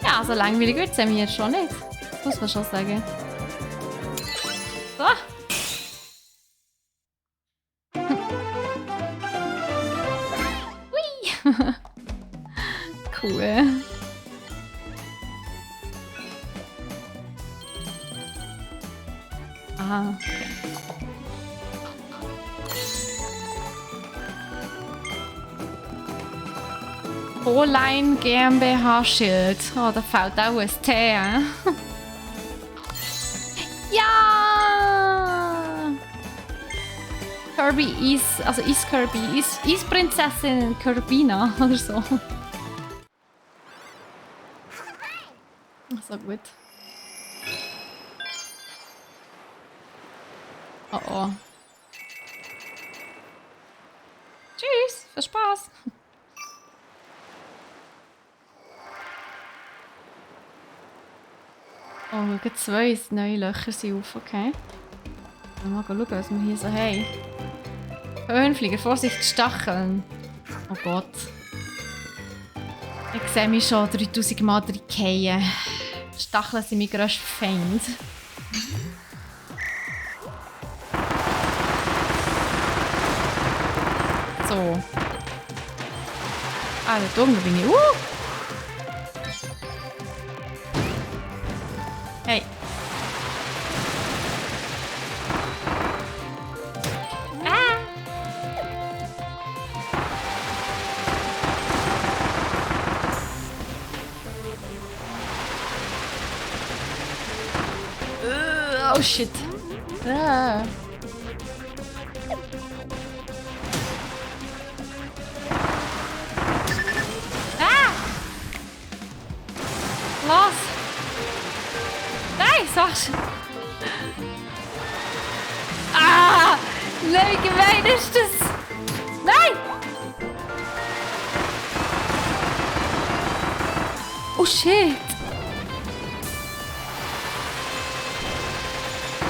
Speaker 1: Ja, so langweilig wird es mir jetzt schon nicht. Das muss man schon sagen. So. Hui. Cool. Aha, okay. Proline GmbH Schild. Oh, da fällt auch ein T. Ja! Kirby ist, also ist Kirby, ist Prinzessin Kirbina oder so. So gut. Oh oh. Tschüss, viel Spaß. Oh, gerade zwei neue Löcher sind auf, okay. Mal schauen, was wir hier so haben. Höhenflieger, Vorsicht, Stacheln. Oh Gott. Ich sehe mich schon 3000 Mal reingehen. Stacheln sind mein grösster Feind. So. Ah, da oben bin ich. Hey. Ah. Oh shit. Ah. Los! Nein, sag's! Ah! Nein, wie gemein ist das? Nein! Oh shit!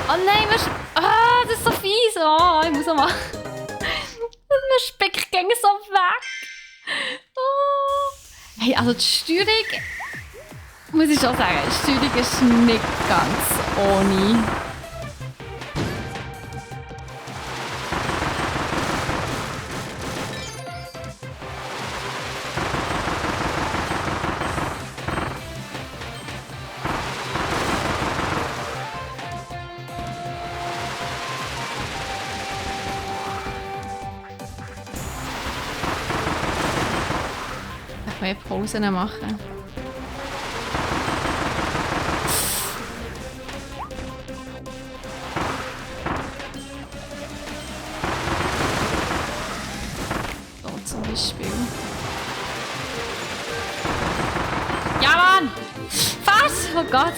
Speaker 1: Oh nein, das ist so fies! Oh, ich muss auch mal... Man spickt gegen so weg! Oh. Hey, also die Steuerung... Muss ich schon sagen, die Steuerung ist nicht ganz ohne. Ich kann Pausen machen. So zum Beispiel. Ja, Mann! Was? Oh Gott!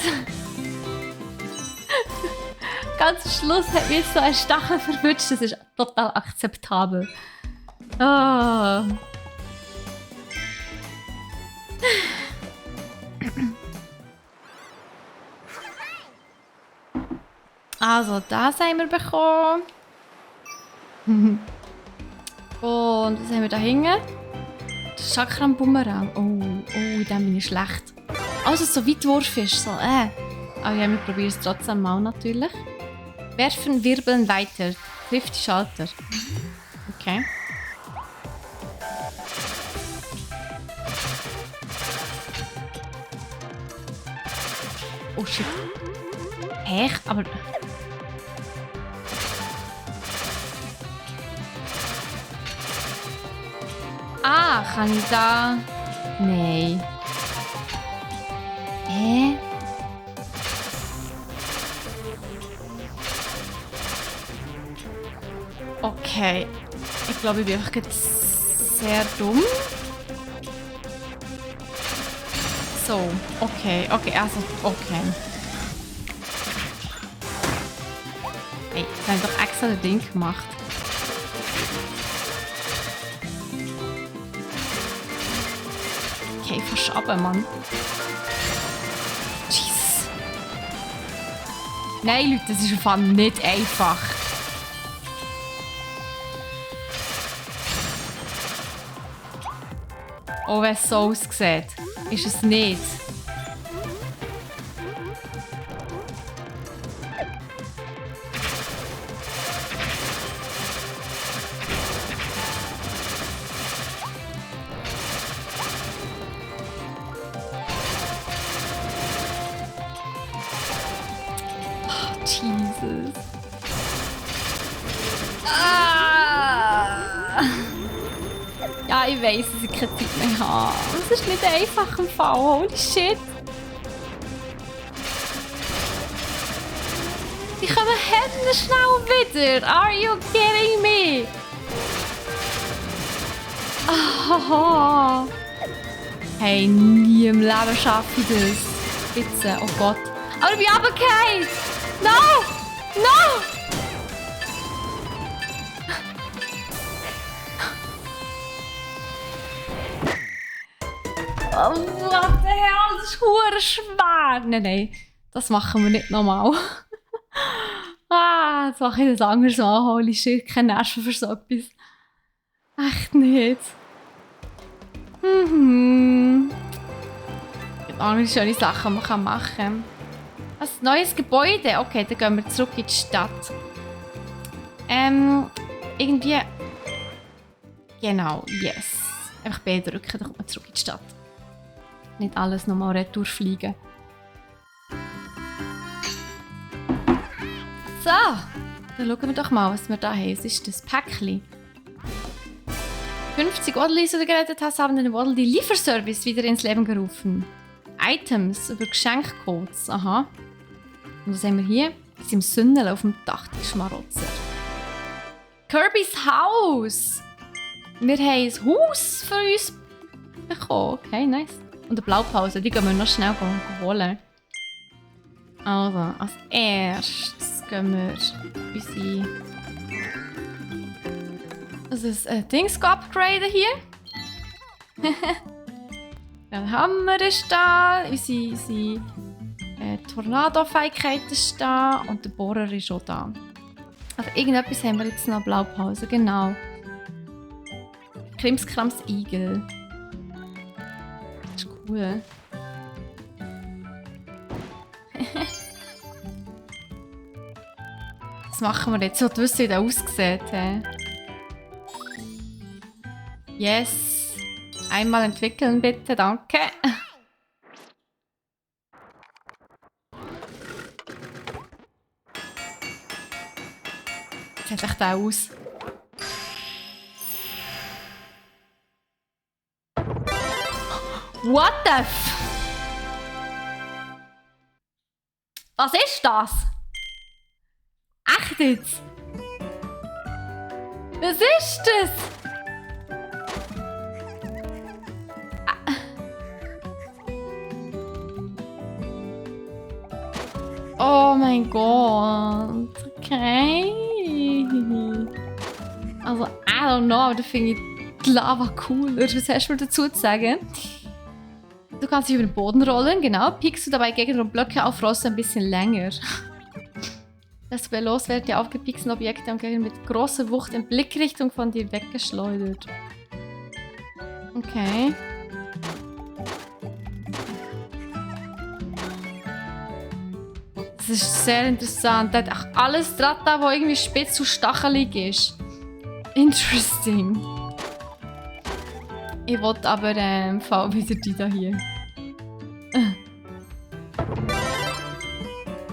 Speaker 1: Ganz am Schluss hat mich so ein Stachel verwünscht. Das ist total akzeptabel. Oh. Also, das haben wir bekommen. Und was haben wir da hinten? Das Chakram Bumerang. Oh, in dem bin ich schlecht. Also, so Weitwurf ist so, Aber ja, wir probieren es trotzdem mal natürlich. Werfen, wirbeln, weiter. Trifft die Schalter. Okay. Oh shit. Echt? Aber... Ah, kann ich da... Nein. Hä? Okay. Ich glaube, ich bin einfach sehr dumm. So, okay, also, okay. Hey, ich habe doch extra das Ding gemacht. Okay, verschaben, Mann. Jesus. Nein, Leute, das ist einfach nicht einfach. Oh, wenn es so aussieht, ist es nicht. Oh, Jesus. Ja, ich weiss, dass ich keine Zeit mehr habe. Es ist nicht einfach im Fall. Holy shit. Die kommen schnell wieder. Are you kidding me? Oh. Hey, nie im Leben schaffe ich das. Bitte, oh Gott. Aber ich bin runtergefallen. No! No! Oh, what the hell? Das ist verdammt schwer. Nein, das machen wir nicht nochmal. Jetzt mache ich das anders an. Holy shit, keine Nerven für so etwas. Echt nicht. Es gibt andere schöne Sachen, die man machen kann. Ein neues Gebäude. Okay, dann gehen wir zurück in die Stadt. Irgendwie... Genau, yes. Einfach B drücken, dann kommt man zurück in die Stadt. Nicht alles nochmal retour fliegen. So, dann schauen wir doch mal, was wir da haben. Was ist das Päckchen? 50 Odlis, die du gerettet hast, haben den Odel die Lieferservice wieder ins Leben gerufen. Items über Geschenkcodes. Aha. Und was haben wir hier? Wir sind im Sündel auf dem Dach, die Schmarotzer. Kirbys Haus! Wir haben ein Haus für uns bekommen. Okay, nice. Und eine Blaupause, die gehen wir noch schnell holen. Also, als erstes gehen wir unsere... Also das Dings upgraden hier. Der Hammer ist da, unsere Tornado-Fähigkeit ist da und der Bohrer ist auch da. Also irgendetwas haben wir jetzt noch, Blaupause, genau. Krimskrams Igel. Das ist cool. Was machen wir jetzt? Ich will wissen, wie der aussieht. Yes. Einmal entwickeln bitte, danke. Wie sieht echt der aus? What the f... Was ist das? Echt jetzt? Was ist das? Oh mein Gott. Okay. Also, I don't know, aber da finde ich die Lava cooler. Was hast du mir dazu zu sagen? Du kannst dich über den Boden rollen, genau. Piekst du dabei Gegner und Blöcke auf, rollst du ein bisschen länger. Das bei Loswerden die aufgepieksten Objekte und Gegner mit großer Wucht in Blickrichtung von dir weggeschleudert. Okay. Das ist sehr interessant. Da hat auch alles dran, was irgendwie spitz und stachelig ist. Interesting. Ich wollte aber wieder die da hier.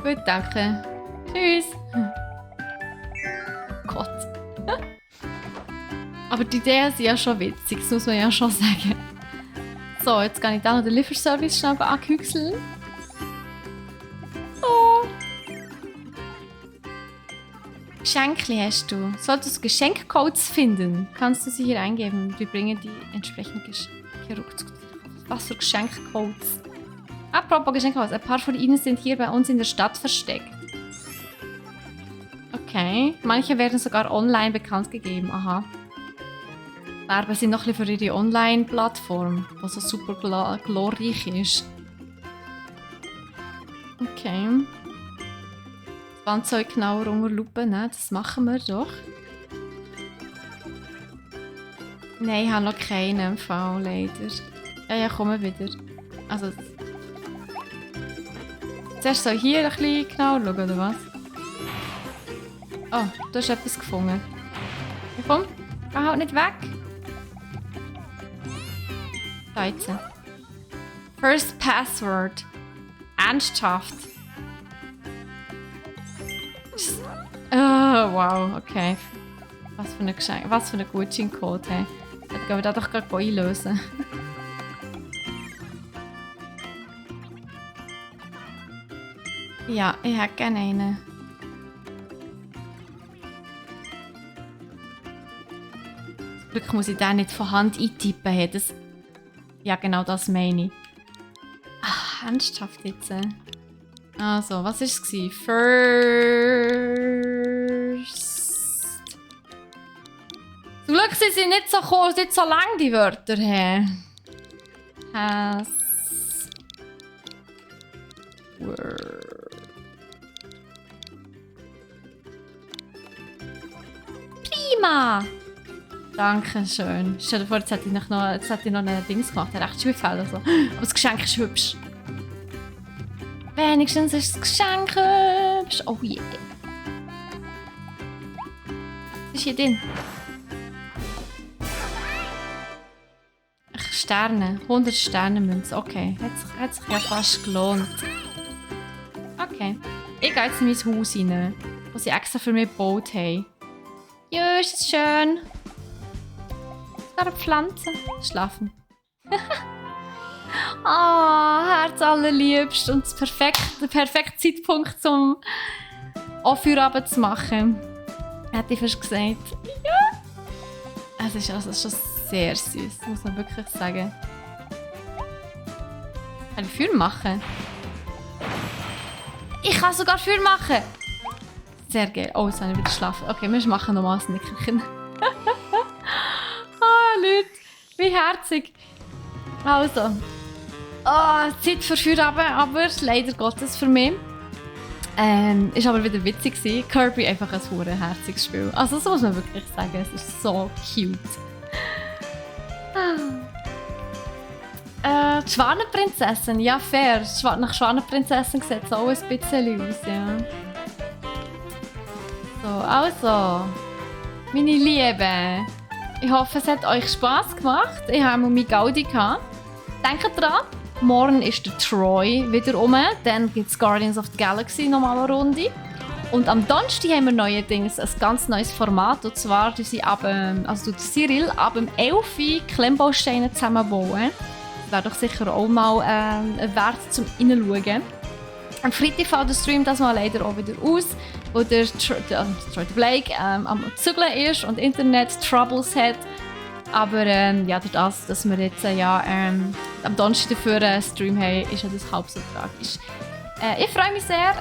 Speaker 1: Gut, danke. Tschüss. Gott. Aber die Ideen sind ja schon witzig, das muss man ja schon sagen. So, jetzt kann ich da noch den Lieferservice schnell anhüchseln. Oh. Geschenkli hast du. Solltest du Geschenkcodes finden, kannst du sie hier eingeben. Wir bringen die entsprechenden Geschenke ruckzuck. Was für Geschenkcodes? Apropos Geschenkcodes, ein paar von ihnen sind hier bei uns in der Stadt versteckt. Okay, manche werden sogar online bekannt gegeben. Aha. Aber sind noch ein bisschen für ihre Online-Plattform, die so super glorreich ist. Okay. Das Bandzeug genauer unter Lupe, ne? Das machen wir doch. Nein, ich habe noch keinen Fall, leider. Ja, kommen wieder. Also... Zuerst soll hier ein bisschen genauer schauen, oder was? Oh, du hast etwas gefunden. Ja, komm, geh halt nicht weg. Da jetzt. First Password. Ernsthaft. Oh, wow, okay. Was für ein Geschenk, was für ein Gutscheincode, hey. Dann gehen wir da doch gerade einlösen. Ja, ich hätte gerne einen. Zum Glück muss ich den nicht von Hand eintippen. Hey, das... Ja, genau das meine ich. Ach, ernsthaft jetzt. Also, was war es? First... Zum Glück sind sie nicht so kurz, nicht so lang, die Wörter. Hey. Has... Word... Prima! Dankeschön. Stell dir vor, jetzt hätte ich noch ein Dings gemacht, ein Rechtsspielfeld oder so. Aber das Geschenk ist hübsch. Wenigstens ist das Geschenk hübsch. Oh je. Yeah. Was ist hier drin? Ach, Sterne. 100 Sterne-Münzen. Okay. Hat sich ja fast gelohnt. Okay. Ich gehe jetzt in mein Haus rein, das sie extra für mich gebaut haben. Ja, ist das schön. Eine Pflanze. Schlafen. Herz allerliebst. Und der perfekte Zeitpunkt, um Aufführabend zu machen. Hätte ich fast gesagt. Ja. Es ist also schon sehr süß, muss man wirklich sagen. Kann ich Feuer machen? Ich kann sogar Feuer machen! Sehr geil. Oh, jetzt habe ich wieder schlafen. Okay, wir machen nochmal ein Nickerchen. Leute, wie herzig. Also, Zeit für Feierabend, aber leider Gottes für mich. Ist aber wieder witzig gewesen. Kirby einfach ein hure herziges Spiel. Also so muss man wirklich sagen, es ist so cute. Die Schwanenprinzessin, ja fair. Nach Schwanenprinzessin sieht es auch ein bisschen aus, ja. So, also, meine Lieben, ich hoffe, es hat euch Spass gemacht. Ich habe meine Gaudi gehabt. Denkt dran, morgen ist der Troy wieder rum. Dann gibt es Guardians of the Galaxy nochmal eine Runde. Und am Donnerstag haben wir neuerdings ein ganz neues Format. Und zwar tut Cyril ab dem 11 Uhr Klemmbausteine zusammenbauen. Das wäre doch sicher auch mal wert zum Reinschauen. Am Freitag fällt der Stream das mal leider auch wieder aus, wo der Troy Blake am Zügeln ist und Internet-Troubles hat. Aber ja, durch das, dass wir jetzt am Donnerstag dafür einen Stream haben, ist ja das halb so tragisch. Ich freue mich sehr,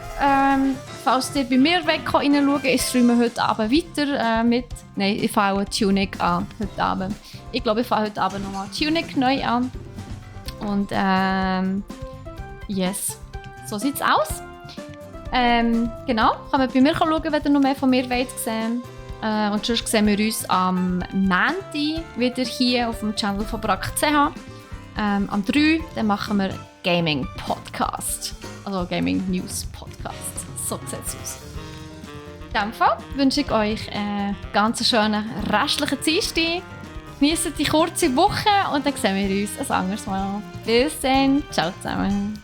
Speaker 1: falls ihr bei mir reinschauen ich streame heute Abend weiter mit... Nein, ich fange Tunic an heute Abend. Ich glaube, ich fange heute Abend nochmal Tunic neu an. Und yes, so sieht's aus. Genau, kann man bei mir schauen, wenn ihr noch mehr von mir wollt sehen. Und sonst sehen wir uns am Montag wieder hier auf dem Channel von brack.ch. Am 3 dann machen wir Gaming Podcast. Also Gaming News Podcast. So sieht es aus. In diesem Fall wünsche ich euch einen ganz schönen restlichen Dienstag. Genießt die kurze Woche und dann sehen wir uns ein anderes Mal. Bis dann. Ciao zusammen.